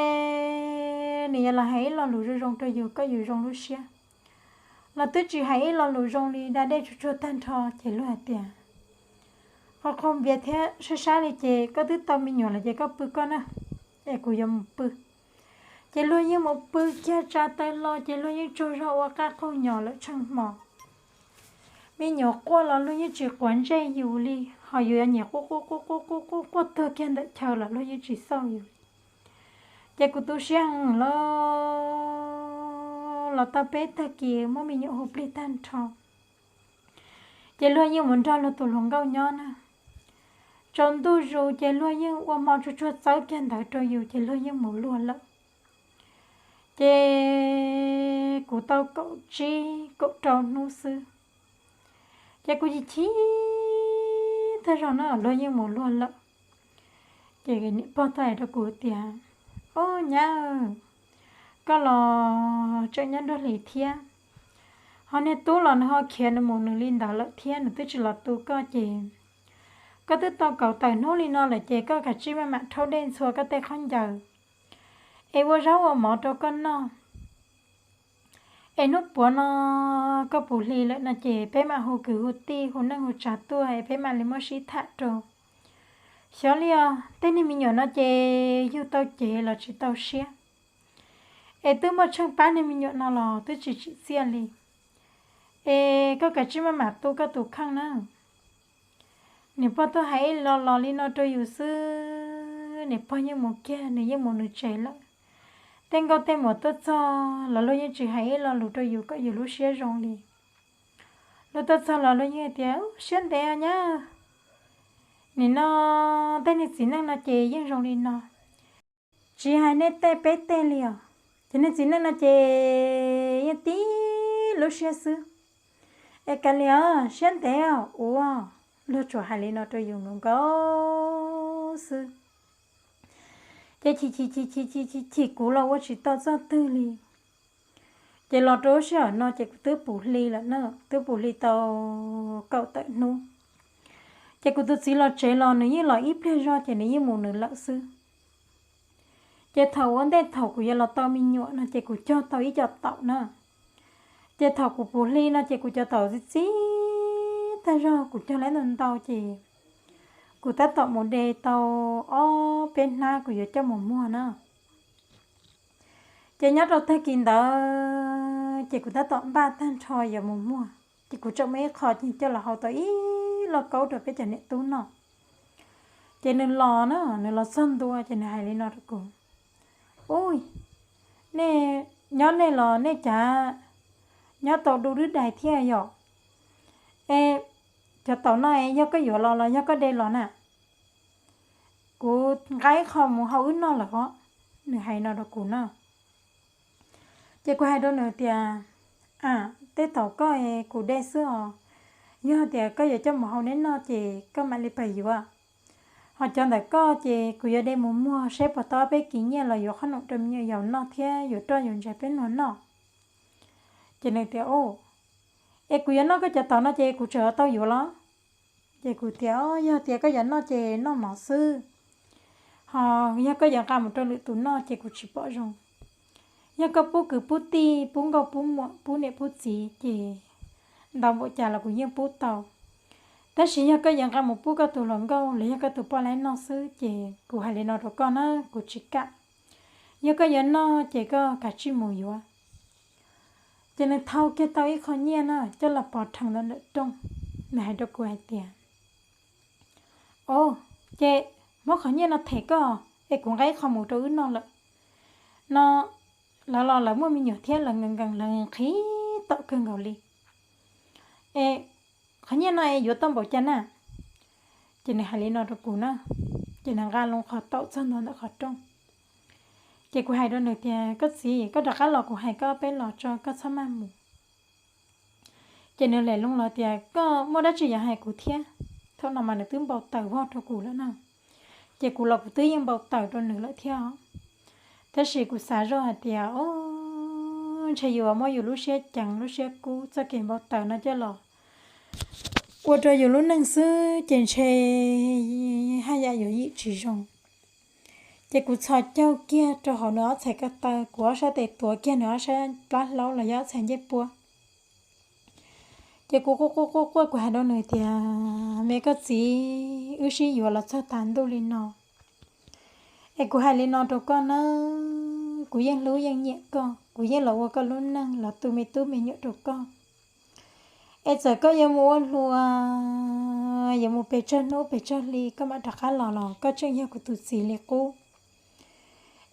nws yuav los hais ib lo lus zoo zoo rau yus kom yus zoo lub siab, los twb tsis hais ib lo lus zoo li, da dej tsuag tsuag tag nrho ces luag hais tias, Qhov qaug npias thiab sab sab li ces koj twb tau me nyuam lawm ces koj pw koj na, es kuv yuav mus pw. Ces luag yeej mus pw kiag tsa taw los ces luag yeej tsaug zog ua qab qaug nyos lawm tsheej hmo. Me nyuam quaj los luag yeej tsis quav ntsej yus li, ho yus yuav nyiam quaj quaj quaj quaj quaj quaj quaj tuag kiag ntawm chaw los luag yeej tsis xauj yus li. Ces kuv tu siab heev los, los tau peb tag kis muab me nyuam hu plig tag nrho. Ces luag yeej mus nrog luag tus hluas nkauj nyob na. Tsaus ntuj zus ces luag yeej ua hmo tsuag tsuag txawb kiag ntawd rau yus ces luag yeej mus luag lawm. Ces kuv tau kaum tsib kaum rau hnub xwb, ces kuv chim chim tag zog na, luag yeej mus luag lawm. Ces niam pog tau hais rau kuv tias, Ob nyab, koj los tseem nyob nruab hlis thiab, ho niag tub los nws ho khiav nws mus nws li ntawd lawm thiab nws twb tsis los tu koj ces koj twb tau kaum tawm hnub li no lawm ces koj kav tsij maj mam rhaub dej ntxhua koj tej khaub ncaws es ua zaub ua mov rau koj noj. Es hnub puav no koj puv hli lawm no ces peb mam hu kwv hu tij hu neej hu tsav tuaj es peb mam li muab sib tham rau. Xyov li os, tej niag me nyuam no ces yug tau cev los tsis tau siab. Es twb muaj tsheej pab niag me nyuam no los twb tsis tsim txiaj li. Es koj kav tsij maj mam tu koj tus kheej na. Niam pog tuaj hais ib lo los li no rau yus xwb, niam pog yeej mus kiag, nws yeej mus nws tsev lawm. Tej nkauj tej muam tuaj txog los luag yeej tsis hais ib lo lus rau yus kom yus lub siab zoo li. Luag tuaj txog los luag yeej tias, Siab ntev nyab, nim no tej niag txiv neej no ces yeej zoo li no. Tsis hais nej tej peb tej li os, ces niag txiv neej no ces yeej tib lub siab xwb. Es kav liam, siab ntev os ua. Luag tsuas hais li no rau yus nkaus nkaus xwb. Ces chim chim chim chim chim chim chim kuv los ua tsis tau txoj twg li. Ces los rau lub sij hawm no ces kuv twb puv hli lawm na, twb puv hli tau kaum tawm hnub. Ces kuv tus txiv los tsev los nws yeej los ib pliag zog ces nws yeej mus nws lawm xwb. Ces thaum ua ntej thaum kuv yuav los tau me nyuam no ces kuv cog tau ib co taum na. Ces thaum kuv puv hli no ces kuv cov taum txi txi tag zog, kuv cog lawv ntau ntau ces kuv tab tom mus de tau ob peb hnab kuv yuav coj mus muag na. Ces nyob rau tag kis ntawd ces kuv tab tom npaj tag nrho yuav mus muag, ces kuv tseem muaj ib qho ces coj los hau tau ib lauj kaub rau peb cov niam tub noj. Ces nws los na, nws los txog ntua ces nws hais li no rau kuv, Ub, nej nyob nej los nej cav nyob tau du dub dais thiab yom? Es cov taum no es yog koj yuav los los yog koj de los na? Kuv nqa ib qho mus hau wb noj lawm os. Nws hais no rau kuv na. Ces kuv hais rau nws tias, A, tej taum koj es kuv de xwb os, yog tias koj yuav coj mus hau neb noj ces koj mam li pab yuav. Ho cov ntawm koj ces kuv yuav de mus muag seb puas tau peb kis nyiaj los yuav qhob noom rau me nyuam yaus noj thiab yuav roj yuav ntsais peb nus noj. Ces nws tias, Es kuv yuav noj koj cov taum no ces kuv tseem tau yuav los? Ces kuv tias, Yog tias koj yuav noj ces noj mov xwb. Yog koj yuav nqa mus rau lwm tus noj ces kuv tsis pom zoo. Yog koj pub kwv pub tij, pub nkauj pub muam, pub niam pub txiv ces ntau npaum cas los kuv yeej pub tau. Tab sis yog koj yuav nqa mus pub koj tus hluas nkauj los yog koj tus poj laib noj xwb ces kuv hais li no rau koj na, kuv tsis kam. Yog koj yuav noj ces koj kav tsij mus yuav. Ces nws thau kiag tau ib qho nyiaj na coj los pov rhees ntawm rooj, nws hais rau kuv hais tias, O, ces muab qhov nyiaj no them koj es kuv nqa ib qho mus rau wb noj lawm. No lawv los lawv muaj me nyuam thiab lawv nkees nkees lawv nqhis taum kawg nkaus li. Es qhov nyiaj no es yuav tau npaum cas na? Ces nws hais li no rau kuv na, ces nws nqa loo qhov taum txog ntua ntawm qhov rooj. Ces kuv hais rau nws tias, Koj txiv, koj rov qab los kuv hais koj peb los tso, koj txhob maj mus. Ces nws lem loo los tias, Koj muaj dab tsi yuav hais kuv thiab? Thaum no mas nws twb npau taws vog rau kuv lawm na. Ces kuv los kuv twb yeej npau taws rau nws lawm thiab. Tab sis kuv xav zoj hais tias, O, ntshe yus muab yus lub siab ceev lub siab kub txoj kev npau taws no coj los ua rau yus lub neej xwb ces ntshe haj yam yuav yim tsis zoo. Ces kuv txhos caug kiag rau hauv nws ob txhais ko taw, kuv ob sab tes tuav kiag nws ob sab plab hlaub los yog ob txhais ncej puab. Ces kuv quaj quaj quaj quaj, kuv hais rau nws tias, Me koj txiv, wb sib yuav los txog tas ntuj li no es kuv hais li no rau koj na, kuv yeej hlub yeej nyiam koj, kuv yeej los ua koj lub neej los tu me tub me nyuam rau koj. Es txawm koj yuav mus ua hluas, yuav mus pes tsawg hnub pes tsawg hli koj mam rov qab los los koj tseem yog kuv tus txiv li qub.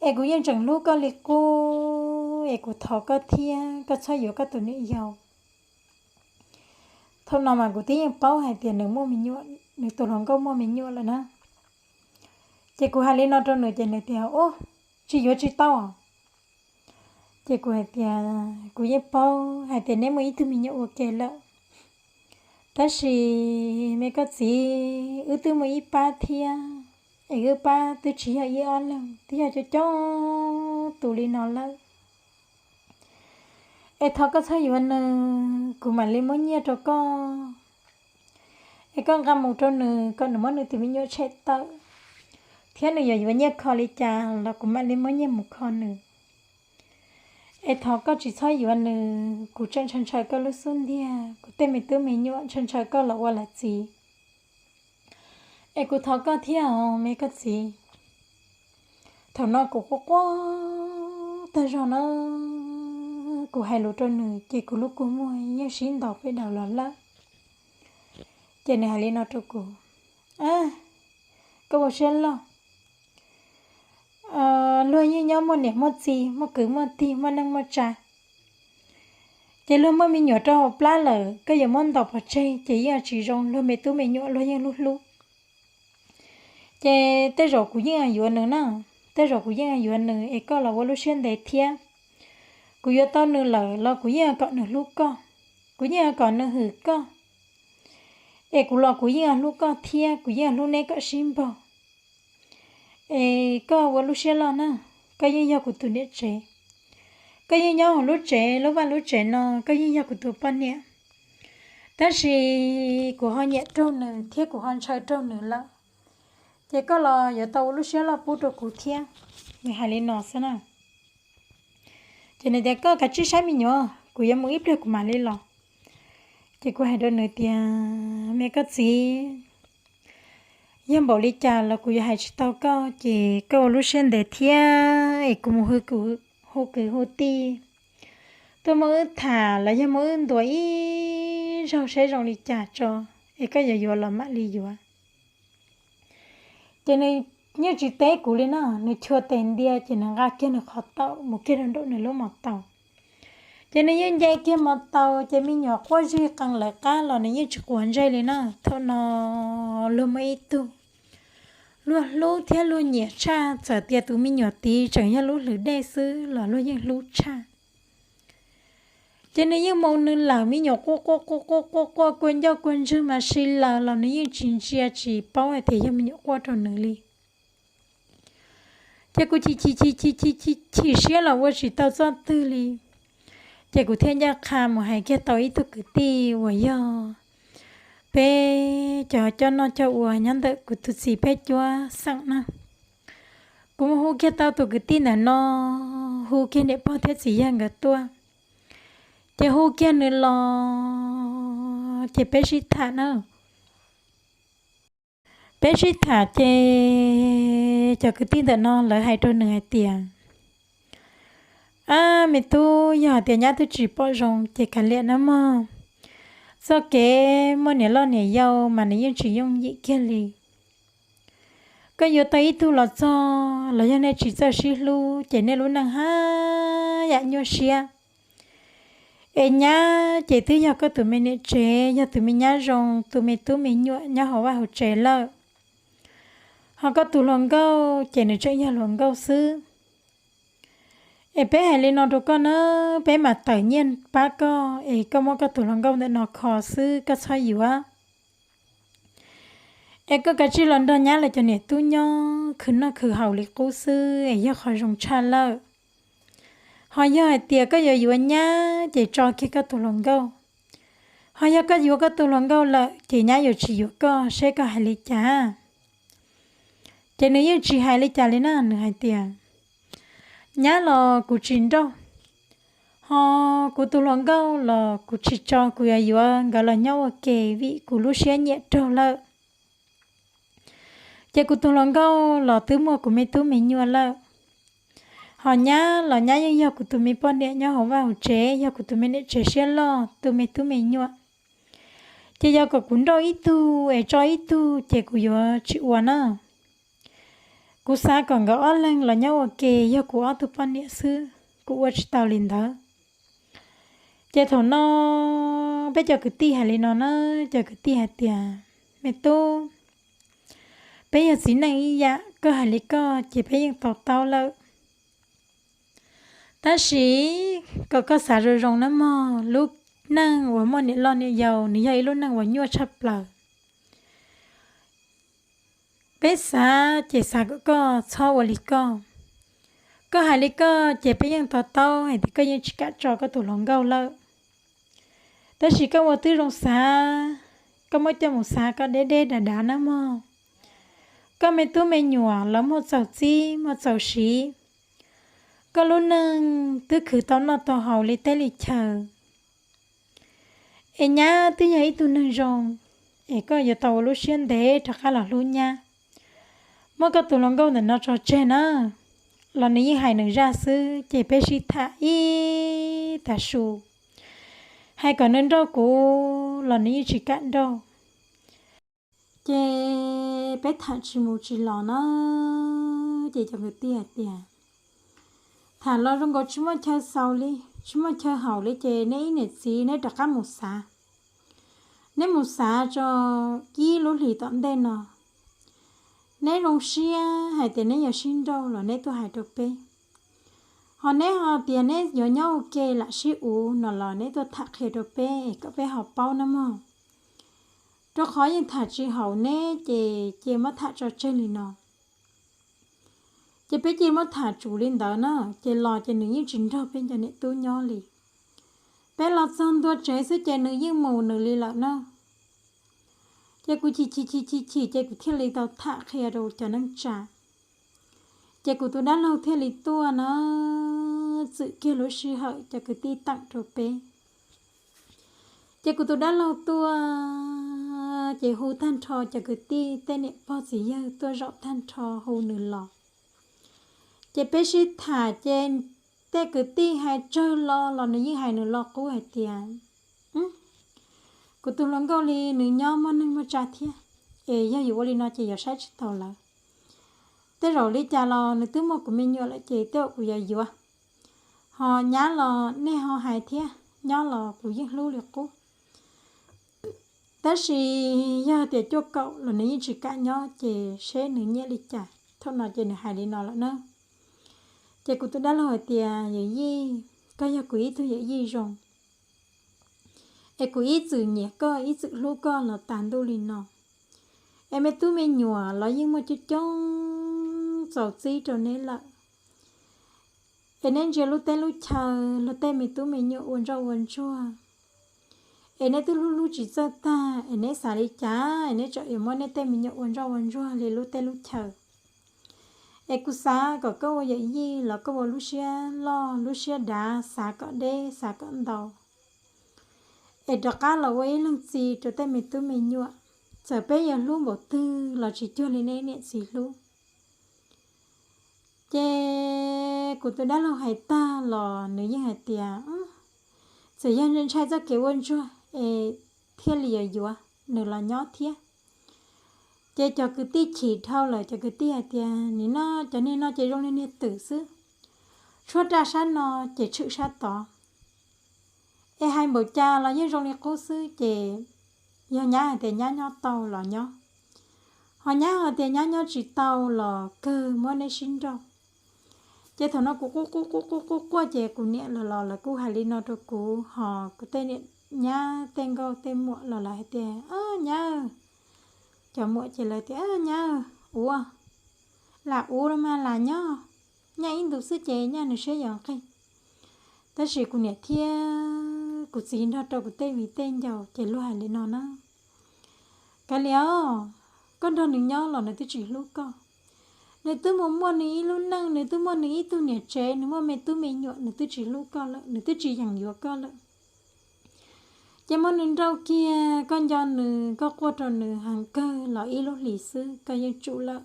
Es kuv yeej tseem hlub koj li qub, es kuv thov koj thiab koj txhob yuav koj tus niam yau. Thaum no mas kuv twb yeej paub hais tias nws muaj me nyuam, nws tus hluas nkauj muaj me nyuam lawm na. Ces kuv hais li no rau nws ces nws tias, Ub, tsis yuav tsis tau. Ces kuv hais tias, Kuv yeej paub hais tias neb muaj ib tug me nyuam ua ke lawm, tab sis me koj txiv, wb twb muaj ib pab thiab, es wb pab twb tsis yog ib ob leeg, twb yog coob coob tus li no lawm. Es thov koj txhob yuav nws, kuv mam li muab nyiaj rau koj. Es koj nqa mus rau nws kom nws muab nws tus me nyuam tshem tawm, thiab nws yuav yuav nyiaj kho li cas los kuv mam li muab nyiaj mus kho nws. Es thov koj tsis txhob yuav nws, kuv tseem ntshaw ntshaw koj lub xub ntiag, kuv tej me tub me nyuam ntshaw ntshaw koj los ua lawv txiv. Es kuv thov koj thiab os me koj txiv. Thaum no kuv quaj quaj tag zog na, kuv hais lus rau nws ces kuv lub kua muag yeej sib ntaus peb daus los lawm. Ces nws hais li no rau kuv, Koj ua siab loj, luag yeej nyob muaj niam muaj txiv, muaj kwv muaj tij, muaj neej muaj tsa. Ces luag muaj me nyuam rau hauv plab lawm, koj yuav muab ntaus pov tseg ces yeej tsis zoo, luag me tub me nyuam luag yeej hlub hlub. Ces tej zaum kuv yeej yuav nws na, tej zaum kuv yeej yuav nws es koj los ua lub siab ntev thiab. Kuv yuav tau nws lawm los kuv yeej kom nws hlub koj, kuv yeej kom nws hwm koj. Es kuv los kuv yeej hlub koj thiab kuv yeej hlub neb kom sib npaug. Es koj ua lub siab loj na, koj yeej yog kuv tus niam tsev. Koj yeej nyob hauv lub tsev, lub vaj lub tsev no koj yeej yog kuv tus poj niam. Tab sis kuv ho nyiam raug nws thiab kuv ho ntshaw raug nws lawm, ces koj los yuav tau ua lub siab loj pub rau kuv thiab. Nws hais li no xwb na. Ces nws tias, Koj kav tsij saib me nyuam, kuv yuav mus ib pliag kuv mam li los. Ces kuv hais rau nws tias, Me koj txiv, yog npaum li cas los kuv yuav hais tsis tau koj, ces koj ua lub siab ntev thiab es kuv mus hu kwv hu tij tuaj muab wb tham los yog muab wb ntuas ib zaug seb zoo li cas tso, es koj yuav yuav los mam li yuav. Ces nws yeej tsis teb kuv li na, nws chua tes ntia ces nws nqa kiag nws qhov taum mus kiag rau nraum nws lub mos taus. Ces nws yeej nce kiag mos taus ces me nyuam quaj zig qees lawv qab los nws yeej tsis quav ntsej li na. Thaum no luag muaj ib tug luag hlub thiab luag nyiam tshaj, txawm tias tus me nyuam tid tseem yog lub hlwv dej xwb los luag yeej hlub tshaj. Ces nws yeej mus nws lawm, me nyuam quaj quaj quaj quaj quaj quaj kua ncauj kua ntswg mas si laws los nws yeej tsis ntsia tsis paub hais tias yog me nyuam quaj rau nws li. Ces kuv chim chim chim chim chim chim chim siab los ua tsis tau txoj twg li. Ces kuv thiaj ncaj qha mus hais kiag tau ib tug kwv tij uas yog peb cov coj noj coj ua nyob ntawm kuv tus txiv peb cuab xeem na. Kuv mus hu kiag tau tus kwv tij ntawm no, hu kiag niam pog thiab txiv yawg nkawd tuaj, ces hu kiag nws los ces peb sib tham na. Peb sib tham ces cov kwv tij ntawm no lawv hais rau nws hais tias, ab, me tub, yog hais tias nyab twb tsis pom zoo ces kav liam nawb mog. Txoj kev muaj niam loj niam yau mas nws yeej tsis yooj yim kiag li. Koj yuav tau ib tug los txog los yog nej tsis txawj sib hlub ces nej lub neej haj yam nyuaj siab. Es nyab ces twb yog koj tus me niam tsev, yog tus me nyab zoo, tus me tub me nyuam nyob hauv vaj hauv tsev lawm. Ho koj tus hluas nkauj ces nws tseem yog hluas nkauj xwb. Es peb hais li no rau koj na, peb mam tawm nyiaj pab koj, es koj muab koj tus hluas nkauj ntawm no kho xwb, koj txhob yuav. Es koj kav tsij los nrog nyab lawv cov niam tub nyob khwv noj khwv haus li qub xwb es yog qhov zoo tshaj lawm. Ho yog hais tias koj yuav yuav nyab ces tso kiag koj tus hluas nkauj. Ho yog koj yuav koj tus hluas nkauj lawm ces nyab yuav tsis yuav koj, seb koj hais li cas. Ces nws yeej tsis hais li cas li na, nws hais tias, nyab los kuv tsis nrauj, ho kuv tus hluas nkauj los kuv tsis tso, kuv yuav yuav nkawd los nyob ua ke vim kuv lub siab nyiam raug lawm. Ces kuv tus hluas nkauj los twb muaj kuv me tub me nyuam lawm. Ho nyab los nyab yeej yog kuv tus me poj niam nyob hauv vaj hauv tsev, yog kuv tus me niam tsev siab loj, tus me tub me nyuam. Ces yog kom kuv nrauj ib tug es tso ib tug ces kuv yuav tsis ua na. Kuv xav kom nkawd ob leeg los nyob ua ke, yog kuv ob tug poj niam xwb, kuv ua tsis tau li ntawd. Ces thaum no peb cov kwv tij hais li no na, cov kwv tij hais tias, me tub, peb yog txiv neej ib yam, koj hais li koj ces peb yeej to taub lawm. Tab sis kom koj xav zoo zoo na mog, lub neej uas muaj niam loj niam yau nws yog ib lub neej uas nyuaj tshaj plaws. Peb xav ces xav kom koj txhob ua li koj. Koj hais li koj ces peb yeej to taub hais tias koj yeej tsis kam tso koj tus hluas nkauj lawm. Tab sis koj ua twb zoo xav, koj muab coj mus xav koj deb deb dav dav na mog. Koj me tub me nyuam lawv muaj txaus txib muaj txaus siv, koj lub neej twb khwv tau noj tau haus li teb li chaw. Es nyab twb yog ib tug neeg zoo, es koj yuav tau ua lub siab ntev rov qab los hlub nyab. Muab koj tus hluas nkauj ntawm no tso tseg na. Los nws yeej hais nws zaj xwb ces peb sib tham ib tag su. Hais kom nws nrauj kuv los nws yeej tsis kam nrauj. Ces peb tham tsis mus tsis los na, ces cov kwv tij hais tias, tham los zoo nkaus tsis muaj chaw xaus li, tsis muaj chaw haum li ces neb ib niam txiv neb rov qab mus xav. Neb mus xav tso ib lub hlis tom ntej no, neb zoo siab hais tias neb yuav sib nrauj los neb tuaj hais rau peb. Ho neb ho tias neb yuav nyob ua ke lam sib uv no los neb tuaj tham qhia rau peb es kom peb ho paub na mog. Rau qhov yeej tham tsis haum neb ces cia muab tham tso tseg li no. Ces peb cia muab tham tsum li ntawd na, ces los ces nws yeej tsis nrog peb cov niam tub nyob li. Peb los txog ntua tsev xwb ces nws yeej mus nws li lawm na. Ces kuv chim chim chim chim chim ces kuv thiaj li tau tham qhia rau cov neej tsa. Ces kuv tus dab laug thiaj li tuaj na, txwm kiag lub sij hawm cov kwv tij teem rau peb. Ces kuv tus dab laug tuaj, ces hu tag nrho cov kwv tij tej niam pog txiv yawg tuaj zaum tag nrho hu nws los. Ces peb sib tham ces tej kwv tij hais tsawg lo los nws yeej hais nws lo qub hais tias, kuv tus hluas nkauj li nws nyob muaj neeg muaj tsa thiab, es yog yuav ua li no ces yuav saib tsis taus lawv. Tej zaum li cas los nws twb muaj kuv me nyuam lawm ces tej zaum kuv yuav yuav. Ho nyab los nej ho hais thiab, nyob los kuv yeej hlub li qub. Tab sis yog tias cuaj kaum los nws yeej tsis kam nyob ces seb nws nyiam li cas. Thaum no ces nws hais li no lawm na. Ces kuv tus dab laug hais tias, yawm yij, koj yog kuv ib tug yawm yij zoo, es kuv ib txwm nyiam koj ib txwm hlub koj los tas ntuj li no. Es me tub me nyuam los yeej muaj coob coob txaus txib rau neb lawm. Es neb ntsia lub teb lub chaw, luag tej me tub me nyuam ua ntsoj ua ntsuag, es neb twb hlub hlub tsis txawj tag, es neb xav li cas es neb tseem yuav muab neb tej me nyuam ua ntsoj ua ntsuag li lub teb lub chaw. Es kuv xav kom koj ua yawm yij los koj ua lub siab loj lub siab dav, xav kom deb xav kom ntau, es rov qab los ua ib leeg txiv rau tej me tub me nyuam. Txawm peb yuav hlub npaum twg los tsis cuag li nej niam txiv hlub. Ces kuv tus dab laug hais tag los nws yeej hais tias, txawm yog ntshai txoj kev ua ntsuag es thiaj li yuav yuav nws los nyob thiab. Ces cov kwv tij chim dhau lawm, cov kwv tij hais tias, nim no cov niag no ces zoo li niag twm xwb, tshuab raj sab no ces tshwm sab tod. Es hais npaum cas los yeej zoo li qub xwb. Ces yog nyab hais tias nyab nyob tau los nyob, ho nyab hais tias nyab nyob tsis tau los kawg muab neb sib nrauj. Ces thaum no kuv quaj quaj quaj quaj quaj quaj ces kuv niam los los lawv kuj hais li no rau kuv, ho kuv tej niam nyab tej nkauj tej muam los lawv hais tias, nyab, cov muam ces lawv tias, nyab, ua, lam ua los mas lam nyob, nyob ib ntus xwb ces nyob nws siab yuav nqig. Tab sis kuv niam thiab kuv txiv nrog rau kuv tej viv tej ncaus ces luag hais li no na, Kav liam os, koj nrog nws nyob los nws twb tsis hlub koj. Nws twb mus muaj nws ib lub neej, nws twb muaj nws ib tug niam tsev, nws muaj me tub me nyuam, nws twb tsis hlub koj lawm, nws twb tsis yeem yuav koj lawm. Ces muab nws nrauj kiag, koj nco nws, koj quaj rau nws heev kawg los ib lub hlis xwb koj yeej tsum lawm.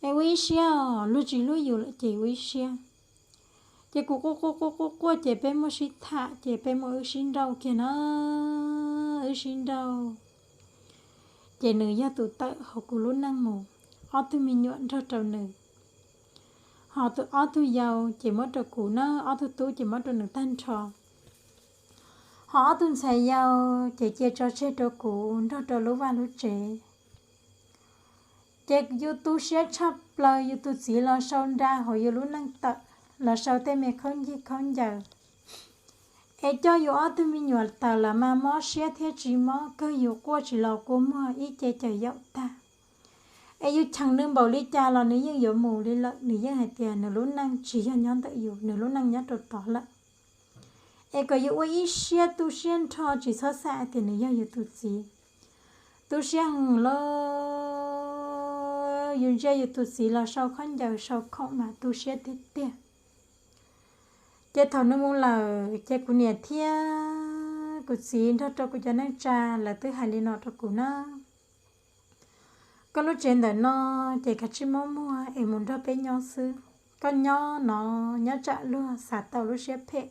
Es ua ib siab os, luag tsis hlub yus lawm ces ua ib siab. Ces kuv quaj quaj quaj quaj quaj ces peb muab sib tham ces peb muab wb sib nrauj kiag na, wb sib nrauj. Ces nws yog tus tawm hauv kuv lub neej mus, ob tug me nyuam nrog rau nws. Ho tus ob tug yau ces muab rau kuv na, ob tug tub ces muab rau nws tag nrho. Ho ob tug ntxhais yau ces cia tso tseg rau kuv nrog rau lub vaj lub tsev. Ces yus tu siab tshaj plaws, yus tus txiv los sau nra hauv yus lub neej tawm, los sau tej me khaub ncaws khaub ncaws, es coj yus ob tug me nyuam tawm los mas mob siab thiab tsis mob kawg, yus quaj tsis los kua muag ib ce caws yaum tag. Es yus cheem nws npaum li cas los nws yeej yuav mus li lawm, nws yeej hais tias nws lub neej tsis yog nyob ntawm yus, nws lub neej nyob rau tod lawm. Es kom yus ua ib siab tu siab nrho, tsis txhob xav hais tias nws yog yus tus txiv. Tu siab heev lawm, yus ntsia yus tus txiv los sau khaub ncaws sau khoom mas tu siab tiag tiag. Ces thaum nws mus lawm ces kuv niam thiab kuv txiv nrog rau kuv cov neej tsa lawv twb hais li no rau kuv na, koj lub tsev ntawm no ces kav tsij muab muag es mus nrog peb nyob xwb. Koj nyob no nyob tsam luag xav tau lub siab phem,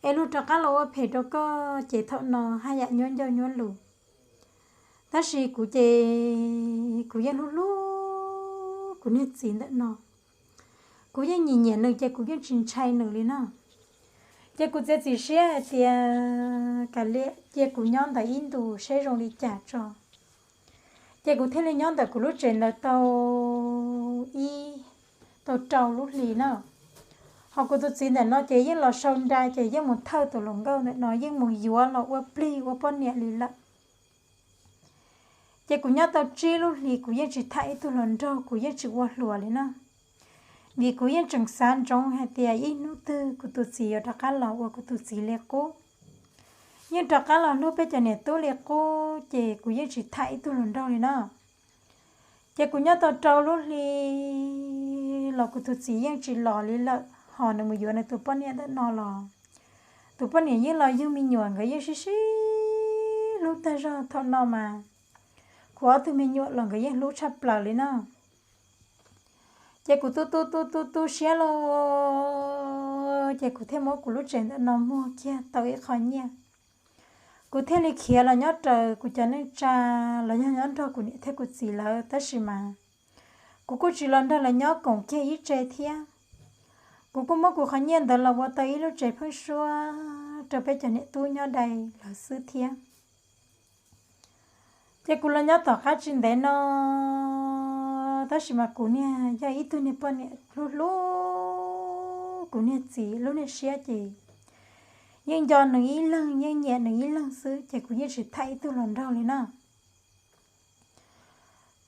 es luag rov qab los ua phem rau koj ces thaum no haj yam nyuab ncauj nyuab lus. Tab sis kuv ces kuv yeej hlub hlub kuv niag txiv ntawm no, kuv yeej nyiam nyiam nws ces kuv yeej tsis ntshai nws li no. Ces kuv txiav txim siab hais tias kav liam cia kuv nyob ntawm ib ntus seb zoo li cas tso. Ces kuv thiaj li nyob ntawm kuv lub tsev ntawd tau ib, tau rau lub hli na. Ho kuv tus txiv ntawm no ces yeej los sau nra ces yeej mus thawj tus hluas nkauj ntawm no, yeej mus yuav los ua plig ua poj niam li lawm. Ces kuv nyob tau tsib lub hlis kuv yeej tsis tham ib tug hluas nraug, kuv yeej tsis ua hluas li na. Vim kuv yeej tseem xav ntsoov hais tias ib hnub twg kuv tus txiv yuav rov qab los ua kuv tus txiv li qub, yeej rov qab los hlub peb cov niam tub li qub, ces kuv yeej tsis tham ib tug hluas nraug li na. Ces kuv nyob tau rau lub hli los kuv tus txiv yeej tsis los li lawm, ho nws mus yuav nws tus poj niam ntawm no los, tus poj niam yeej los yug me nyuam, nkawd yeej sib sib hlub tag zog. Thaum no mas kuv ob tug me nyuam los nkawd yeej hlub tshaj plaws li na. Ces kuv tu tu tu tu tu siab los, ces kuv thiaj muab kuv lub tsev ntawm no muag kiag tau ib qho nyiaj. Kuv thiaj li khiav los nyob raws kuv cov neej tsa, los yog nyob nrog kuv niam thiab kuv txiv lawv, tab sis mas kuv kuj tsis los nrog lawv nyob koom kiag ib tse thiab. Kuv kuj muab kuv qhov nyiaj ntawd los ua tau ib lub tsev pheeb suab rau peb cov niam tub nyob dai lawv xwb thiab. Ces kuv los nyob tom qab tsis ntev no, tab sis mas kuv niag yog ib tug niag poj niam hlub hlub kuv niag txiv, lub niag siab ces yeej nco nws ib leeg, yeej nyiam nws ib leeg xwb, ces kuv yeej tsis tham ib tug hluas nraug li na.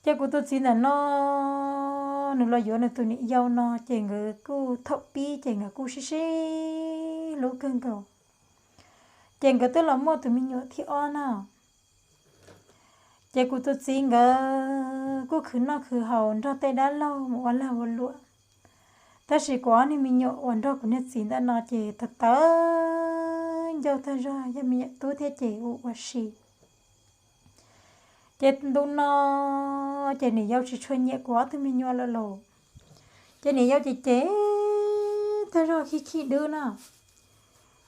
Ces kuv tus txiv ntawm no, nws los yuav nws tus niam yau no, ces nkawd kuj thaum pib ces nkawd kuj sib sib hlub kawg nkaus. Ces nkawd twb los muaj tus me nyuam thib ob na. Ces kuv tus txiv nkawd kuj khwv noj khwv haus nrog tej dab laug mus ua lag ua luam. Tab sis kuv ob niag me nyuam uas nrog kuv niag txiv ntawm no ces tawv tawv ncauj tag zog, yog me nyuam tub thiab ces ua ua si. Ces ntu no ces niam yau tsis tshua nyiam kuv ob tug me nyuam lawm lauj. Ces niam yau ces cem tag zog khib khib dwb no.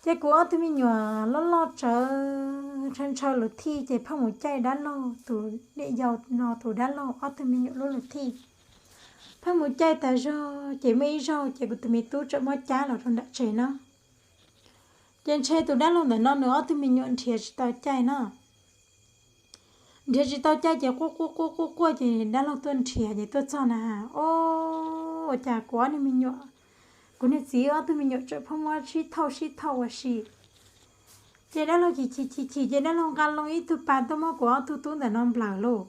Ces kuv ob tug me nyuam loj loj tsawv ntshaw ntshaw luv thij ces pheej mus caij dab laug tus niam yau no tus dab laug ob tug me nyuam lub luv thij. Pheej mus caij tas zog ces muaj ib zaug ces kuv tus me tub txawm muab cab los rau nram tsev no. Ces ntshe tus dab laug ntawm no nws ob tug me nyuam nrhiav tsis tau caij no. Nrhiav tsis tau caij ces quaj quaj quaj quaj quaj ces dab laug tuaj nrhiav ces tuaj txog na, o, ua cas kuv ob niag me nyuam, kuv niag txiv ob tug me nyuam tseem pheej muab sib thauj sib thauj ua si. Ces dab laug chim chim chim chim ces dab laug nqa loo ib tug pas tuaj muab kuv ob tug tub ntawm no nplawm lauj.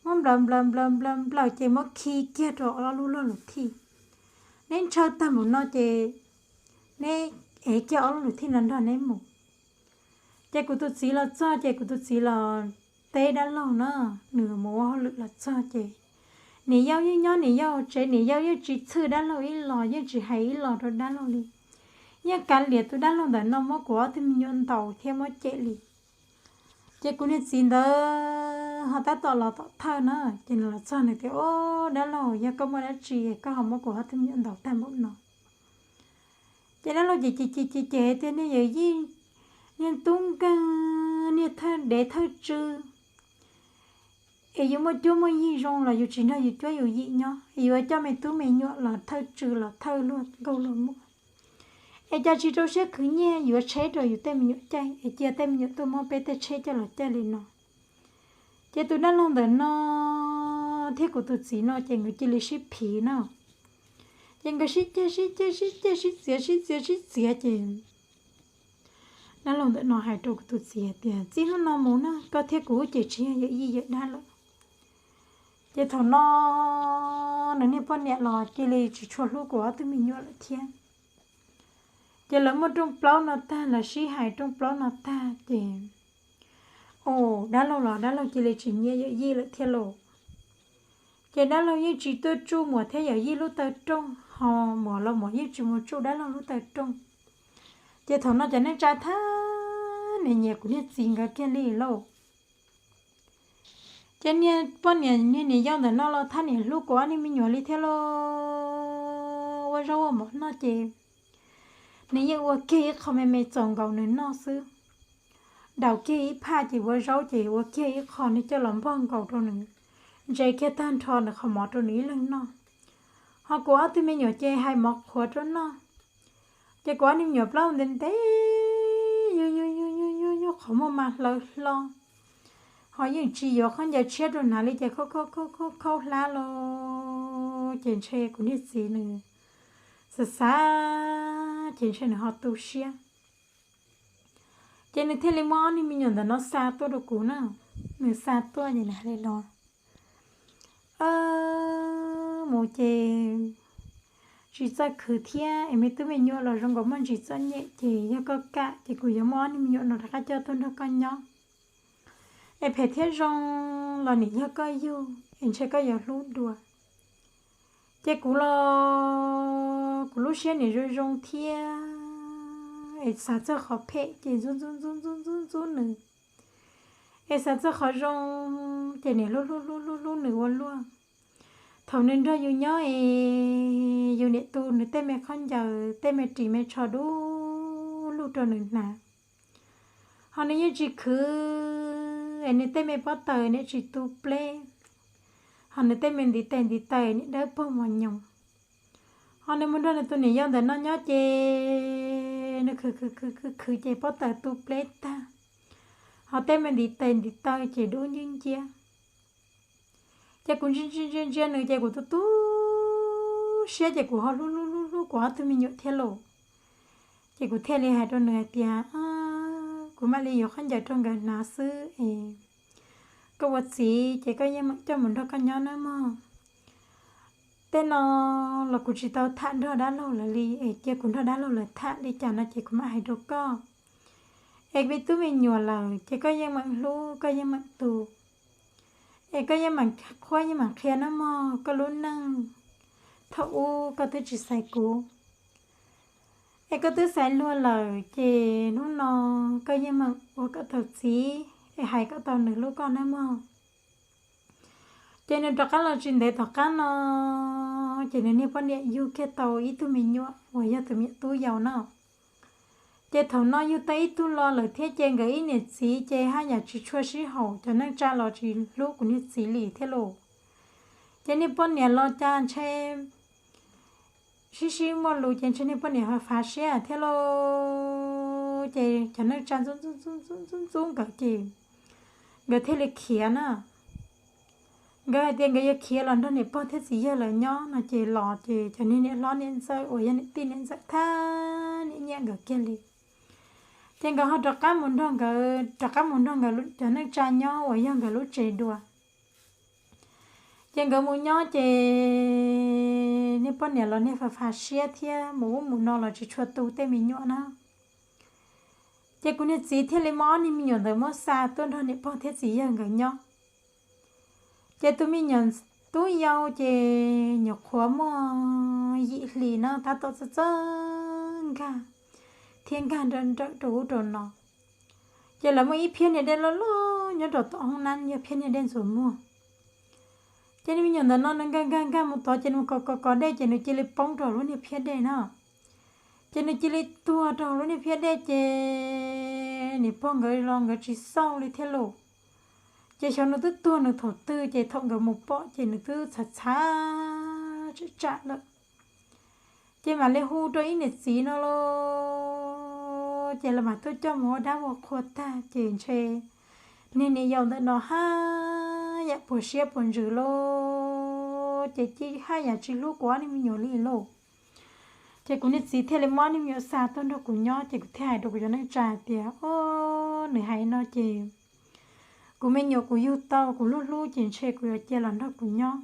Muab nplawm nplawm nplawm nplawm nplawm ces muab khi kiag rau ob lub luv thij. Neb ntshaw tag npaum no ces neb ev kiag ob lub luv thij no nrog neb mus. Ces kuv tus txiv los txog ces kuv tus txiv los teb dab laug na, nws mus ua hauj lwm los txog ces niam yau yeej nyob niam yau tsev, niam yau yeej tsis txhwj dab laug ib los, yeej tsis hais ib los rau dab laug li. Yeej kav liam tus dab laug ntawm no muab kuv ob tug me nyuam ntaus thiab muab cem li. Ces kuv niag txiv ntawd ho tab tom los tom thawj na, ces nws los txog nws tias, o, dab laug, yog koj muaj dab tsi koj ho muab kuv ob tug me nyuam ntaus tag npaum no? Ces dab laug ces ces ces ces tias niag yawm yij, niag tub nkeeg, niag thawj dev thawj tswv, es yus muaj cuab muaj yig zoo los yus tsis nrog yus cuab yus yig nyob, es yuav coj me tub me nyuam los thawj tswv los thawj luag nkauj luag muam, es cas tsis rau siab khwv nyiaj yuav tsheb rau yus tej me nyuam caij, es cia tej me nyuam tuaj muab peb tej tsheb coj los caij li no. Ces tus dab laug ntawm no thiab kuv tus txiv no ces nkawd cia li sib phiv na. Ces nkawd sib ceg sib ceg sib ceg sib txiav sib txiav sib txiav ces dab laug ntawm no hais rau kuv tus txiv hais tias, txij hnub no mus na koj thiab kuv ces tsis yog yawm yij yawm dab lawm. Ces thaum no nws niag poj niam los cia li tsis tshua hlub kuv ob tug me nyuam lawm thiab. Ces lawv muaj rooj plaub no tag, lawv sib hais rooj plaub no tag ces, o, dab laug los dab laug cia li tsis nyiam yawm yij lawm thiab lauj. Ces dab laug yeej tsis tuaj tsuj muam thiab yawm yij lub taw rooj, ho muam los muam yeej tsis mus tsuj dab laug lub taw rooj. Ces thaum no cov neej tsa thab niam nyiam kuv niag txiv nkawd kiag li lauj. Ces niag poj niam niag niam yau ntawm no los thab niam hlub kuv ob niag me nyuam li thiab lauj. Ua zaub ua mov noj ces nws yeej ua kiag ib qho me me txaus nkaus nws noj xwb. Daus kiag ib phaj ces ua zaub ces ua kiag ib qho nws coj los npog nkaus rau nws, ntse kiag tag nrho nws qhov mov rau nws ib leeg noj. Ho kuv ob tug me nyuam ces hais mov qhuav rau noj. Ces kuv ob niag me nyuam plaub ntev ntev, yug yug yug yug yug yug qhov muag mas hlawv hlo, ho yeej tsis yuav khaub ncaws tshiab rau hnav li ces khaub khaub khaub khaub hlab los ces ntshe kuv niag txiv nws xav xav ces ntshe nws ho tu siab. Ces nws thiaj li muab ob niag me nyuam ntawm no xa tuaj rau kuv na. Nws xa tuaj ces nws hais li no, mus ces tsis txawj khwv thiab es me tub me nyuam los zoo nkaus muaj ntsis txom nyem ces yog koj kam ces kuv yuav muab ob niag me nyuam no rov qab coj tuaj nrog koj nyob. Es phem thiab zoo los nim yog koj yug es ntshe koj yuav hlub dua. Ces kuv los kuv lub siab nim zoo zoo thiab es xav txog qhov phem ces ntxub ntxub ntxub ntxub ntxub ntxub nws, es xav txog qhov zoo ces nim hlub hlub hlub hlub hlub nws ua luaj. Thaum nws nrog yus nyob es yus nim tu nws tej me khaub ncaws tej me ris me tsho du lug rau nws hnav, ho nws yeej tsis khwv es nws tej me pob taws nim tsis tu pleb, ho nws tej me ntiv tes ntiv taw nim dawb paug mos nyoos. Ho nws mus nrog nws tus niam yau ntawm no nyob ces nws khwv khwv khwv khwv khwv ces pob taws tu pleb tag, ho tej me ntiv tes ntiv taw ces dub nciab nciab. Ces kuv ntsia ntsia ntsia ntsia nws ces kuv tu tu siab ces kuv ho hlub hlub hlub hlub kuv ob tug me nyuam thiab lauj. Ces kuv thiaj li hais rau nws hais tias, kuv mam li yuav khaub ncaws rau nkawd hnav xwb es koj ua txiv ces koj yeej meem coj mus nrog koj nyob nawb mog. Tej no los kuv tsis tau tham nrog dab laug lawv li es cia kuv nrog dab laug lawv tham li cas no ces kuv mam hais rau koj. Es me tub me nyuam lawm ces koj yeej meem hlub koj yeej meem tu. Es koj yeej mam qhuab yeej mam qhia nawb mog, koj lub neej thaum ub koj twb tsis xaiv kuv, es koj twb xaiv luag lawm ces hnub no koj yeej mam ua kom tau txiv es hais kom tau nws hlub koj nawb mog. Ces nws rov qab los tsis ntev tom qab no, ces nws niag poj niam yug kiag tau ib tug me nyuam uas yog tus me nyuam tub yau no. Ces thaum no yug tau ib tug los lawm thiab ces nkawd ib niam txiv ces haj yam tsis tshua sib haum, cov neej tsa los tsis hlub kuv niag txiv li thiab lauj. Ces niag poj niam los cas ntshe sib sib muaj lus ces ntshe niag poj niam ho fav siab thiab lauj. Ces cov neej tsa ntxub ntxub nkawd ces nkawd thiaj li khiav na. Nkawd hais tias nkawd yuav khiav los nrog niam pog thiab txiv yawg lawv nyob no ces los ces cov niag niam hlob niam ntxawm uas yog niam tij niam ntxawm thab niam nyiam nkawd kiag li. Ces nkawd ho rov qab mus nrog nkawd, rov qab mus nrog nkawd cov neej tsa nyob uas yog nkawd lub tsev dua. Ces nkawd mus nyob ces niag poj niam los niag fav fav siab thiab mus ub mus no los tsis tshua tu tej me nyuam na. Ces kuv niag txiv thiaj li muab ob niag me nyuam ntawd muab xa tuaj nrog niam pog thiab txiv yawg nkawd nyob. Ces tus me nyuam tub yau ces nyuam qhuav muaj yim hlis na, tab tom txawj txawj nkag thiab nkag nrawm nrawm rau ub rau no. Ces lawv muaj ib phiab niag dej loj loj nyob rau tom hoob nab, yog phiab niag dej ntxuav muag. Ces niag me nyuam ntawm no nws nkag nkag nkag mus tod ces nws kov kov kov dej ces nws cia li poob rau lub niag phiab dej na. Ces nws cia li tuag rau lub niag phiab dej ces niam pog nkawd los nkawd tsis xauj li thiab lauj. Ces xyov nws twb tuag nws thaum twg ces thaum nkawd mus pom ces nws twb txhav txhav tsam tsam lawm. Ces mam li hu rau ib niam txiv no los ces lawv mam tuaj coj mus ua dab ua qhua tag ces ntshe niag niam yau ntawm no haj yam puas siab puas ntsws lauj, ces cia haj yam tsis hlub kuv ob niag me nyuam li lauj. Ces kuv niag txiv thiaj li muab ob niag me nyuam xa tuaj nrog kuv nyob ces kuv thiaj hais rau kuv cov neej tsa hais tias, o, nws hais no ces kuv me nyuam kuv yug tau kuv hlub hlub ces ntshe kuv yuav cia los nrog kuv nyob.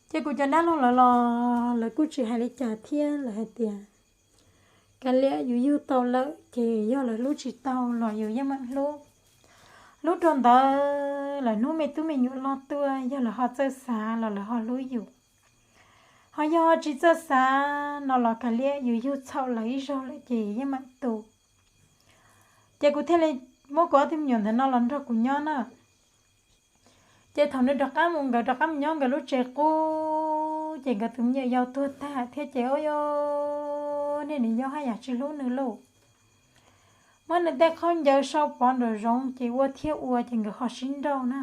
Ces kuv cov dab laug lawv los lawv kuj tsis hais li cas thiab, lawv hais tias, kav liam, yus yug tau lawm ces yog lawv hlub tsis tau los yus yeej meem hlub. Hlub rau ntawd lawv hnub me tub me nyuam loj tuaj yog lawv ho txawj xav los lawv ho hlub yus. Ho yog ho tsis txawj xav no los kav liam, yus yug txhaum lawv ib zaug lawm ces yeej meem tu. Ces kuv thiaj li muab kuv ob tug me nyuam ntawm no los nrog kuv nyob na. Ces thaum nws rov qab mus, nkawd rov qab mus nyob nkawd lub tsev qub ces nkawd tus me nyuam yau tuag tag thiab ces, o, niag niam yau haj yam tsis hlub nws lauj. Muab nws tej khaub ncaws sau pov nraum zoov ces ua thiab ua ces nkawd ho sib nrauj na.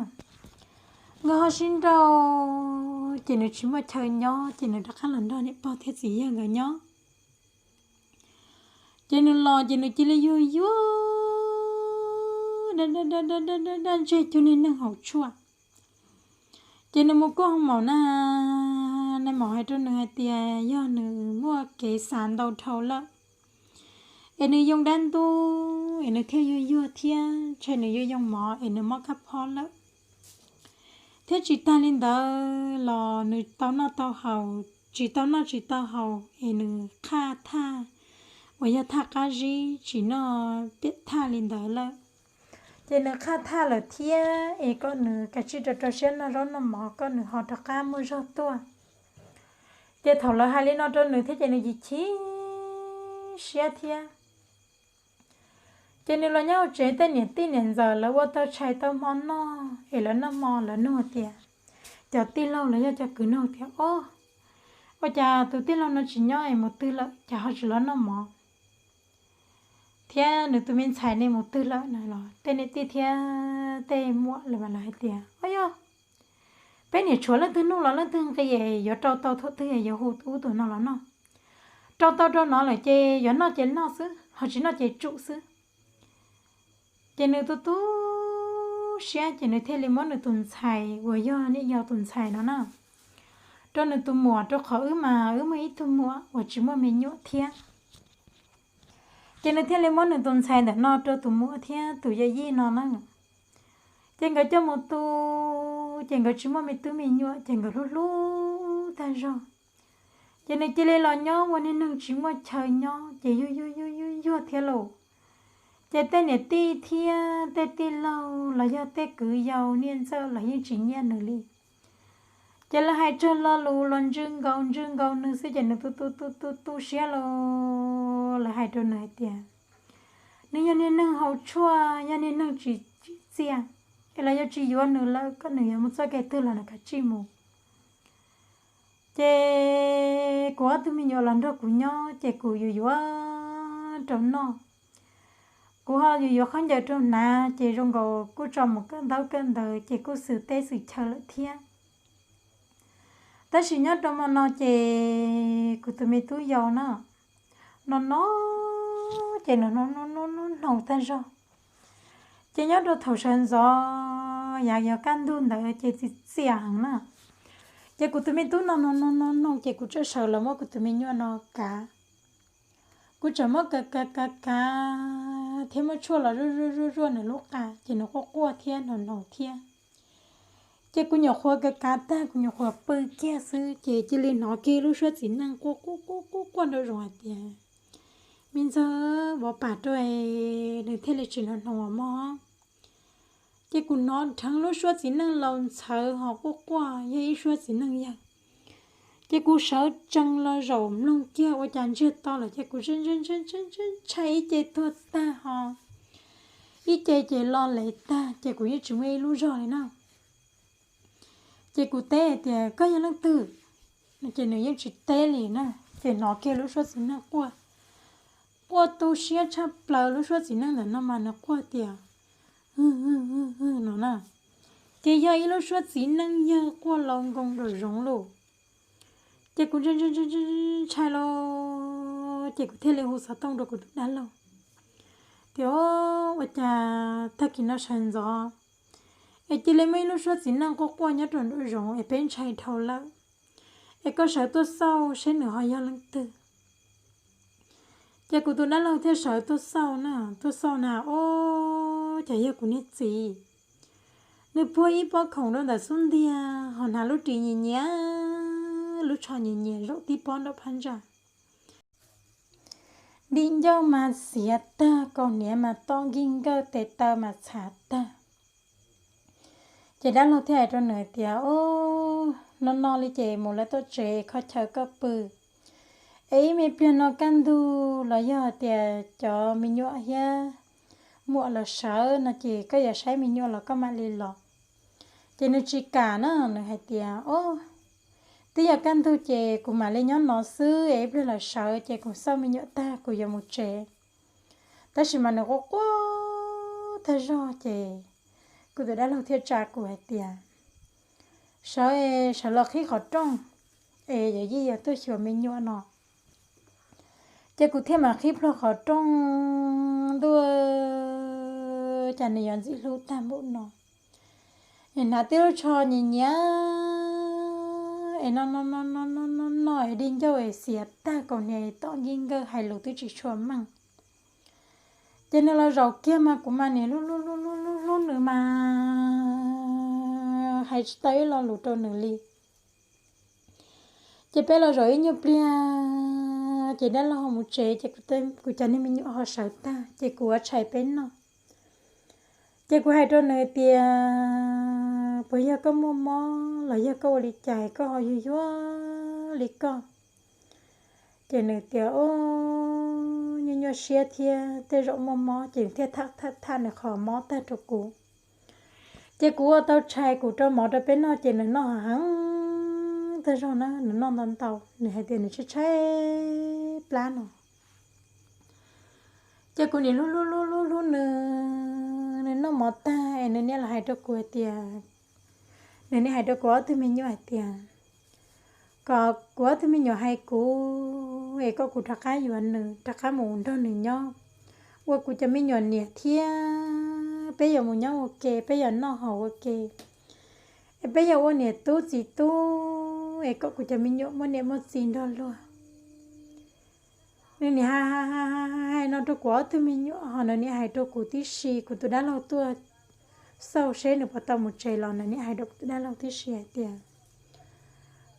Nkawd ho sib nrauj ces nws tsis muaj chaw nyob ces nws rov qab los nrog niam pog thiab txiv yawg nkawd nyob. Ces nws los ces nws cia li yuag yuag daj daj daj daj daj daj ntseg cuag niag neeg haus tshuaj. Ces nws mus kuaj hoo maum na, nais maum hais rau nws hais tias yog nws muaj kev xav ntau dhau lawm, es nws yoo dab ntub es nws thiaj yuag yuag thiab ntshe nws yuav yoo mov es nws mob kab phob lawm. Thiab tsis tag li ntawd los nws tau noj tau haus, tsis tau noj tsis tau haus es nws qhaj thaj uas yog thaj qab zib tsis noj piam thaj li ntawd lawm. Ces nws qhaj thaj lawm thiab es kom nws kav tsij rau rau siab noj zaub noj mov kom nws ho rov qab muaj zog tuaj. Ces thaum lawv hais li no rau nws thiab ces nws chim chim siab thiab. Ces nws los nyob hauv tsev, tej niam tij niam ntxawm lawv ua tau tshais tau hmo noj es lawv noj hmo lawv nug tias, cov tij laug los yog cov kwv nug tias, o, ua cas tus tij laug no tsis nyob es mus twg lawm cas ho tsis los noj mov? Thiab nws tus me ntxhais ne mus twg lawm no los tej niam tij thiab tej muam lawv mas lawv hais tias, o yog, peb niam tshuav leej twg nug los leej twg nqis es yuav rau tau thaum twg es yuav hu ub tus no los noj. Rau tau rau no lawm ces yuav noj ces noj xwb, ho tsis noj ces tsum xwb. Ces nws tu tu siab ces nws thiaj li muab nws tus ntxhais uas yog niam yau tus ntxhais no na rau nws tus muam, rau qhov wb mas wb muaj ib tug muam uas tsis muaj me nyuam thiab. Ces nws thiaj li muab nws tus ntxhais ntawm no rau tus muam thiab tus yawm yij no na. Ces nkawd coj mus tu, ces nkawd tsis muaj me tub me nyuam ces nkawd hlub hlub tag zog. Ces nws cia li los nyob ua niag neeg tsis muaj chaw nyob ces yuag yuag yuag yuag yuag thiab lauj. Ces tej niam tij thiab tej tij laug los yog tej kwv yau niam ntxawm los yeej tsis nyiam nws li. Ces lawv hais raug lo lus los ntswg nkaus ntswg nkaus nws xwb ces nws tu tu tu tu tu siab los lawv hais rau nws hais tias nws yog niag neeg haus tshuaj, yog niag neeg tsis tsim txiaj, es lawv yuav tsis yuav nws lawm, kom nws yuav mus txoj kev twg los nws kav tsij mus. Ces kuv ob tug me nyuam los nrog kuv nyob ces kuv yuav yuav rau noj. Kuv ho yuav yuav khaub ncaws rau hnav ces zoo nkaus kuj tso mus kawm ntaub kawm ntawv ces kuj xwm teb xwm chaw lawm thiab. Tab sis nyob rau hmo no ces kuv tus me tub yau na, no no ces nws no no no no hnoos tag zog. Ces nyob rau thaum sawv ntxov yav yog kaj ntug ntawd ces txias txias heev na. Ces kuv tus me tub no no no no no ces kuv txawm sawv los muab kuv tus me nyuam no kav. Kuv txawm muab kav kav kav kav thiab muab tshuaj los zuaj zuaj zuaj zuaj nws lub qa ces nws quaj quaj thiab hnoos hnoos thiab. Ces kuv nyuam qhuav kav kav tag kuv nyuam qhuav pw kiag xwb ces cia li hnov kiag lub suab txiv neej quaj quaj quaj quaj quaj nraum zoov hais tias, me ntxawg, vov pam rau es nws thiaj li tsis hnoos hnoos mog. Ces kuv hnov dheev lub suab txiv neej laus ntxhawv ho quaj quaj yog ib suab txiv neej yawg. Ces kuv sawv tsees los zaum mloog kiag ua cas ntsiag to lawm ces kuv ntshai ib ce tuag tag ho ib ce ces lo lev tag ces kuv yeej tsis muaj ib lub zog li na. Ces kuv teb hais tias koj yog leej twg, ces nws yeej tsis teb li na. Ces hnov kiag lub suab txiv neej quaj, quaj tu siab tshaj plaws. Lub suab txiv neej ntawm no mas nws quaj tias, hwj hwj hwj hwj no na. Ces yog ib lub suab txiv neej yawg quaj laus nkoos nraum zoov lauj. Ces kuv ntshai ntshai ntshai ntshai ntshai los ces kuv thiaj li hu xov tooj rau kuv tus dab laug tias, ua cas tag kis no sawv ntxov es cia li muaj ib lub suab txiv neej quaj quaj nyob rau nraum zoov es peb ntshai dhau lawm, es koj sawv tuaj xauj seb nws ho yog leej twg. Ces kuv tus dab laug thiaj sawv tuaj xauj na, tuaj xauj na, ob, cas yog kuv niag txiv. Nws puag ib pob khoom rau ntawm xub ntiag ho hnav lub ris nyias nyias, lub tsho nyias nyias zaum tib pob nram phab ntsa. Di ncauj mas xiav tag, kaus hniav mas tom nkig nkawj, tes taw mas txhav tag. Ces dab laug thiaj hais rau nws tias, ob, no no li ces mus lawv tuaj tsev kho chaw koj pw, es ib me pliag no kaj ntug los yog tias cov me nyuam thiab muam los sawv no ces koj yuav saib me nyuam los koj mam li los. Ces nws tsis kam na, nws hais tias, ob, twb yog kaj ntug ces kuv mam li nyob no xwb es ib pliag los sawv ces kuv xauj me nyuam tag kuv yuav mus tsev. Tab sis mas nws quaj quaj tag zog ces kuv tus dab laug thiaj tsa kuv hais tias, sawv, sawv los qhib qhov rooj es yawm yij yuav tuaj xyuas me nyuam no. Ces kuv thiaj mam qhib plho qhov rooj, ntuj, cas nws yuav ntxim hlub tag npaum no. Es hnav tib lub tsho nyias nyias es no no no no no no no es di ncauj es xiav tag, kaus hniav tom nkig nkawj, hais lus twb tsis tshua meej. Ces nws los zaum kiag mas kuv mas niam hlub hlub hlub hlub hlub nws mas hais tsis tau ib lo lus rau nws li. Ces peb los zaum ib nyuag pliag ces dab laug ho mus tsev ces kuv cov niag me nyuam ho sawv tag ces kuv ua tshais peb noj. Ces kuv hais rau nws tias, puas yog koj muaj mob los yog koj ua li cas koj ho yuag yuag li koj? Ces nws tias, ob, nyuaj nyuaj siab thiab, tej zaum muaj mob, ces nws thiaj tham tham tham nws qhov mob tag rau kuv. Ces kuv ua tau tshais kuv rau mov rau peb noj ces nws noj heev tag zog na, nws noj ntau ntau, nws hais tias nws tshaib tshaib plab no. Ces kuv niam hlub hlub hlub hlub hlub nws, nws noj mov tag es nws niam los hais rau kuv hais tias, nws niam hais rau kuv ob tug me nyuam hais tias, kom kuv ob tug me nyuam hais kuv es kom kuv rov qab yuav nws, rov qab mus nrog nws nyob, ua kuv cov me nyuam niam thiab peb yuav mus nyob ua ke, peb yuav noj haus ua ke, es peb yuav ua niam tub txiv tub es kom kuv cov me nyuam muaj niam muaj txiv nrog luag. Nws niam hais hais hais hais no rau kuv ob tug me nyuam, ho nws niam hais rau kuv tib si, kuv tus dab laug tuaj xauj seb nws puas tau mus tsev los nws niam hais rau kuv tus dab laug tib si hais tias,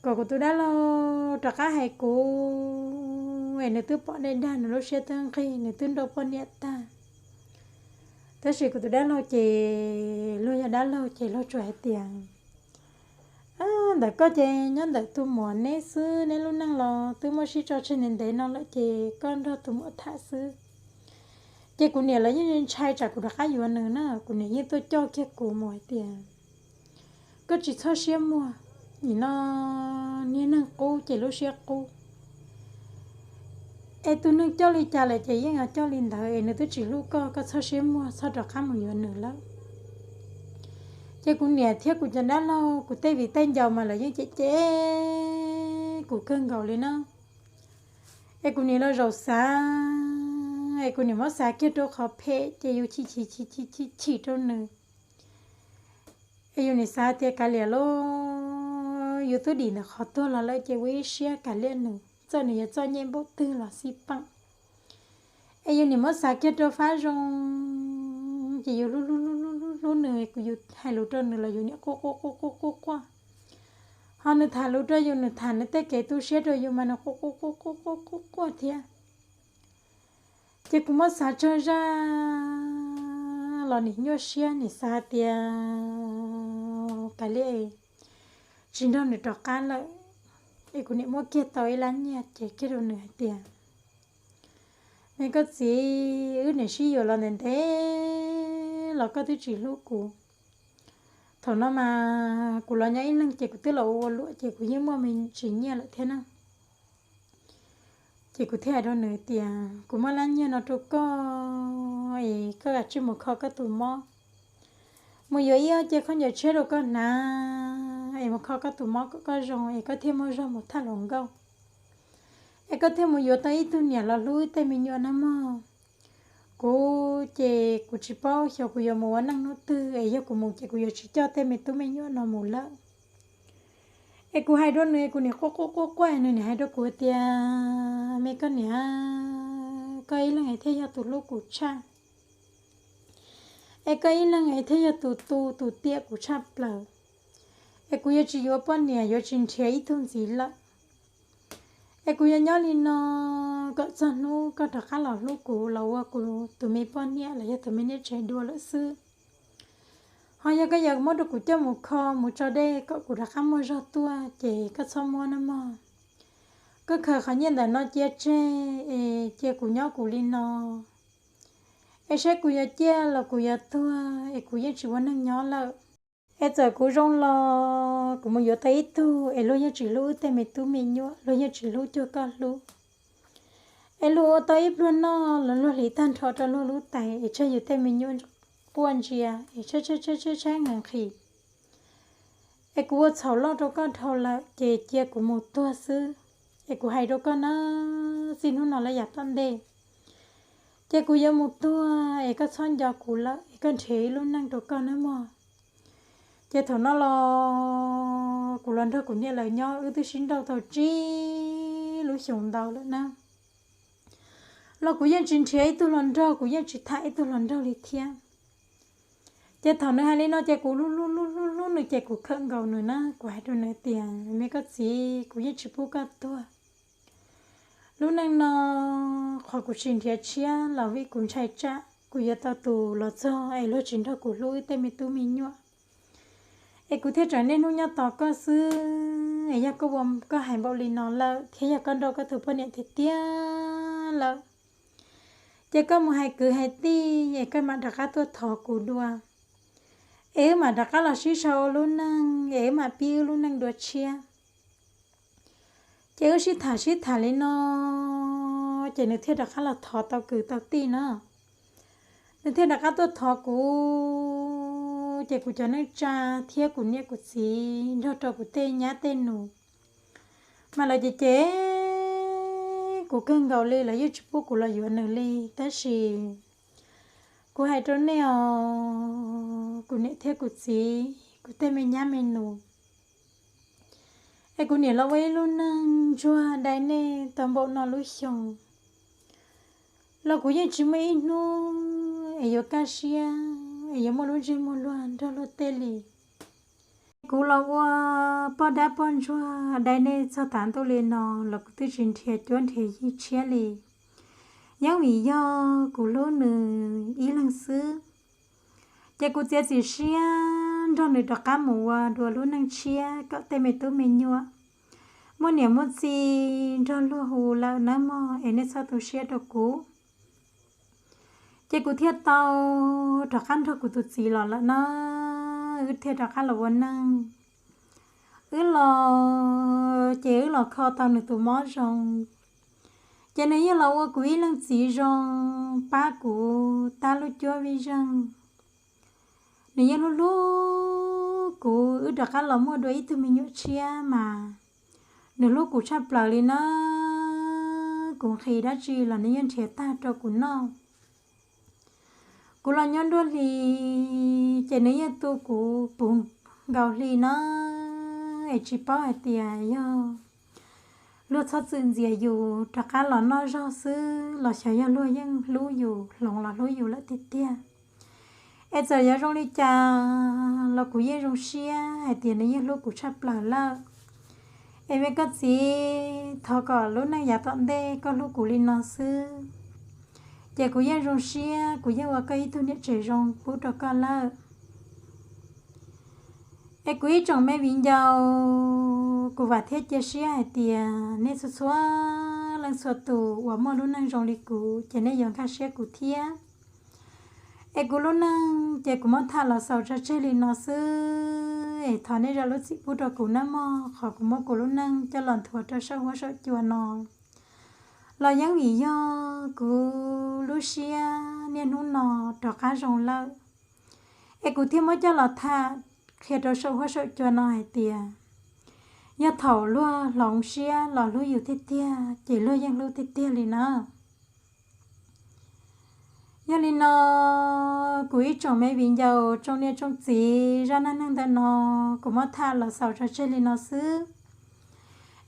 kom kuv tus dab laug rov qab hais kuv es nws twb pom dej dag, nws lub siab twb nqig, nws twb nrauj poj niam tag. Tab sis kuv tus dab laug ces luag yog dab laug ces luag tsuas hais tias, ntawm koj ces nyob ntawm tus muam neb xwb, neb lub neej los twb muab sib tso tseg ntev ntev no lawm ces koj nrog tus muam tham xwb. Ces kuv niam los yeej ntshai tsam kuv rov qab yuav nws na, kuv niam yeej tuaj coj kiag kuv mus hais tias, koj tsis txhob siab muag, nim no niag neeg qub ces lub siab qub. Es tus neeg coj li cas lawm ces yeej coj li ntawd, es nws twb tsis hlub koj, koj txhob siab muag, txhob rov qab mus yuav nws lawm. Ces kuv niam thiab kuv cov dab laug, kuv tej viv tej ncaus mas lawv yeej cem cem kuv kawg nkaus li na. Es kuv niam los zaum xav, es kuv niam muab xav kiag rau qhov phem ces yus chim chim chim chim chim chim rau nws. Es yus nim xav tias kav liam lauj, yus twb dim ntawm qhov tuag los lawm ces ua ib siab kav liam nws, txawm nws yuav txom nyem npaum twg los xij peem. Es yus nim muab xav kiag rau fab zoo, ces yus hlub hlub hlub hlub hlub nws, kuv yus hais lus rau nws los yus niam quaj quaj quaj quaj quaj quaj. Ho nws tham lus rau yus, nws tham nws tej kev tu siab rau yus mas nws quaj quaj quaj quaj quaj quaj quaj thiab. Ces kuv muab xav tsawg zaj los nim nyuaj siab, nim xav tias kav liam, tsis nrog nws rov qab lawm. Es kuv niam muab kiag tau ib lab nyiaj ces kiag rau nws hais tias, me koj txiv, wb niam sib yuav los ntev ntev los koj twb tsis hlub kuv. Thaum no mas kuv los nyob ib leeg ces kuv twb los ua ua luam ces kuv yeej muaj me ntsis nyiaj lawm thiab na. Ces kuv thiaj hais rau nws tias, kuv muab lab nyiaj no rau koj, es koj kav tsij mus kho koj tus mob, mus yuav ib ob ce khaub ncaws tshiab rau koj hnav, es mus kho koj tus mob kom koj zoo, es koj thiaj muaj zog mus thaj hluas nkauj, es koj thiaj mus yuav tau ib tug niam los hlub tej me nyuam na mog. Kuv ces kuv tsis paub xyov kuv yuav mus ua neej hnub twg, es yog kuv mus ces kuv yuav tsis coj tej me tub me nyuam no mus lawm. Es kuv hais rau nws, kuv nim quaj quaj quaj quaj, nws nim hais rau kuv tias, me koj niam, koj ib leeg es thiaj yog tus hlub kuv tshaj, es koj ib leeg es thiaj yog tus tu tus tiam kuv tshaj plaws. Es kuv yuav tsis yuav poj niam, yuav tsis nrhiav ib tug ntxiv lawm. Es kuv yuav nyob li no kom txog hnub koj rov qab los hlub kuv, los ua kuv tus me poj niam los yog tus me niam tsev dua lawm xwb. Ho yog koj yuav muab rau kuv coj mus kho mus tso dej kom kuv rov qab muaj zog tuaj ces koj txhob muab na mog. Koj khaws qhov nyiaj ntawm no cia tseg es cia kuv nyob kuv li no. Es saib kuv yuav ciaj los kuv yuav tuag es kuv yeej tsis ua neeg nyob lawm. Es txawm kuv zoo los kuv mus yuav tau ib tug es luag yeej tsis hlub wb tej me tub me nyuam, luag yeej tsis hlub cuag koj hlub. Es luag ua tau ib pluag noj los luag hliv tag nrho rau luag lub tais, es tseg yus tej me nyuam quaj ntsia es tshaib tshaib tshaib tshaib nqhis nqhis. Es kuv ua txhaum loj rau koj dhau lawm ces cia kuv mus tuag xwb. Es kuv hais rau koj na, txij hnub no lawm yav tom ntej ces kuv yuav mus tuag, es koj txhob nco kuv lawm, es koj nrhiav ib lub neej rau koj nawb mog. Ces thaum no los kuv los nrog kuv niam lawv nyob, wb twb sib nrauj tau tsib lub xyoos ntau lawm na. Los kuv yeej tsis nrhiav ib tug hluas nraug, kuv yeej tsis tham ib tug hluas nraug li thiab. Ces thaum nws hais li no ces kuv hlub hlub hlub hlub hlub nws ces kuv khawm nkaus nws na, kuv hais rau nws tias, me koj txiv, kuv yeej tsis pub koj tuag. Lub neej no qhov kuv tsis nrhiav tshiab los vim kuv ntshai tsam kuv yuav tau tus los txog es luag tsis nrog kuv hlub wb tej me tub me nyuam. Es kuv thiaj tseem niaj hnub nyob tos koj xwb, es yog koj ua koj hais npaum li no lawm thiab yog koj nrauj koj tus poj niam tiag tiag lawm, ces koj mus hais kwv hais tij es koj mam rov qab tuaj thov kuv dua, es wb mam rov qab los sib sau ua lub neej, es wb mam pib wb lub neej dua tshiab. Ces wb sib tham sib tham li no, ces nws thiaj rov qab los thov tau kwv tau tij na. Nws thiaj rov qab tuaj thov kuv, ces kuv cov neej tsa thiab kuv niam kuv txiv nrog rau kuv tej nyab tej nus, mas lawv ces cem kuv kawg nkaus li, lawv yeej tsis pub kuv los yuav nws li. Tab sis kuv hais rau nej os, kuv niam thiab kuv txiv, kuv tej me nyab me nus, es kuv niam los ua ib lub neej ntsuag dai nej tau npaum no lub xyoo, los kuv yeej tsis muaj ib hnub es yuav kaj siab es yuav muaj lub ntsej muag luag nrog luag tej li. Kuv los ua poj dab poj ntsuag dai nej txog tav ntuj li no los kuv twb tsis nrhiav cuab nrhiav yig tshiab li. Yeeb vim yog kuv hlub nws ib leeg xwb, Ces kuv txiav txim siab nrog nws rov qab mus ua dua lub neej tshiab kom tej me tub me nyuam muaj niam muaj txiv nrog luag hu lawm nawb mog, es nej txhob tu siab rau kuv. Ces kuv thiaj tau rov qab nrog kuv tus txiv los lawm na, wb thiaj rov qab los ua neej. Wb los ces wb los kho tau nws tus mob zoo, ces nws yeej los ua kuv ib leej txiv zoo, pab kuv tab lub cuab vij zeej. Nws yeej hlub hlub kuv, wb rov qab los muaj dua ib tug me nyuam tshiab mas nws hlub kuv tshaj plaws li na. Kuv nqhis dab tsi los nws yeej nrhiav tag rau kuv noj. Kuv los nyob nruab hli, ces nws yeej tu kuv puv nkaus hli na, es tsis paub hais tias yog luag txhob txwm ntxias yus rov qab los noj zog xwb los xyov yog luag yeej hlub yus, hloov los hlub yus lawm tiag tiag. Es txawm yuav zoo li cas los kuv yeej zoo siab hais tias nws yeej hlub kuv tshaj plaws lawm. Es me koj txiv, thov kom lub neej yav tom ntej koj hlub kuv li no xwb, ces kuv yeej zoo siab, kuv yeej ua koj ib tug niam tsev zoo pub rau koj lawm. Es kuv ib tsoom me viv ncaus, kuv vam thiab cia siab hais tias nej txhua txhua leej txhua tus uas muaj lub neej zoo li kuv ces nej yuav nkag siab kuv thiab. Es kuv lub neej ces kuv muab tham los xaus tso tseg li no xwb, es thov nej zam lub txim pub rau kuv nawb mog, qhov kuv muab kuv lub neej coj los nthuav rau saum huab saum cua no los yeej vim yog kuv lub siab niaj hnub no rov qab zoo lawm, es kuv thiaj muab coj los tham qhia rau saum huab saum cua no hais tias yog thaum luag hloov siab los hlub yus tiag tiag ces luag yeej hlub tiag tiag li na. Yog li no, kuv ib tsoom me viv ncaus tsoom niam tsoom txiv, zaj neej neeg ntawm no kuv muab tham los xaus tso tseg li no xwb.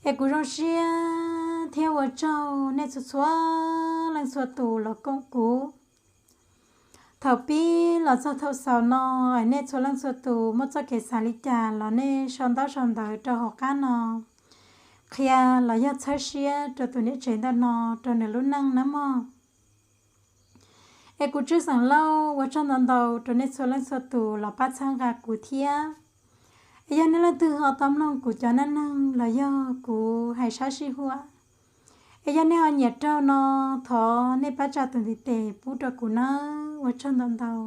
Es kuv zoo siab thiab ua tsaug nej txhua txhua leej txhua tus los koom kuv thaum pib los txog thaum xaus no. Es nej txhua leej txhua tus muaj txoj kev xav li cas los nej sau ntaub sau ntawv rau hauv qab no qhia los yog txhawb siab rau tus niam tsev ntawm no rau nws lub neej nawb mog. Es kuv Tswv Xeem Lauj ua tsaug ntau ntau rau nej txhua leej txhua tus los pab txhawb nqa kuv thiab. Es yog nej leej twg ho tau mloog kuv cov neej neeg los yog kuv hais sab sij huam, es yog nej ho nyiam raug no, thov nej pab tsa tus ntiv tes pub rau kuv nawb. Ua tsaug ntau ntau.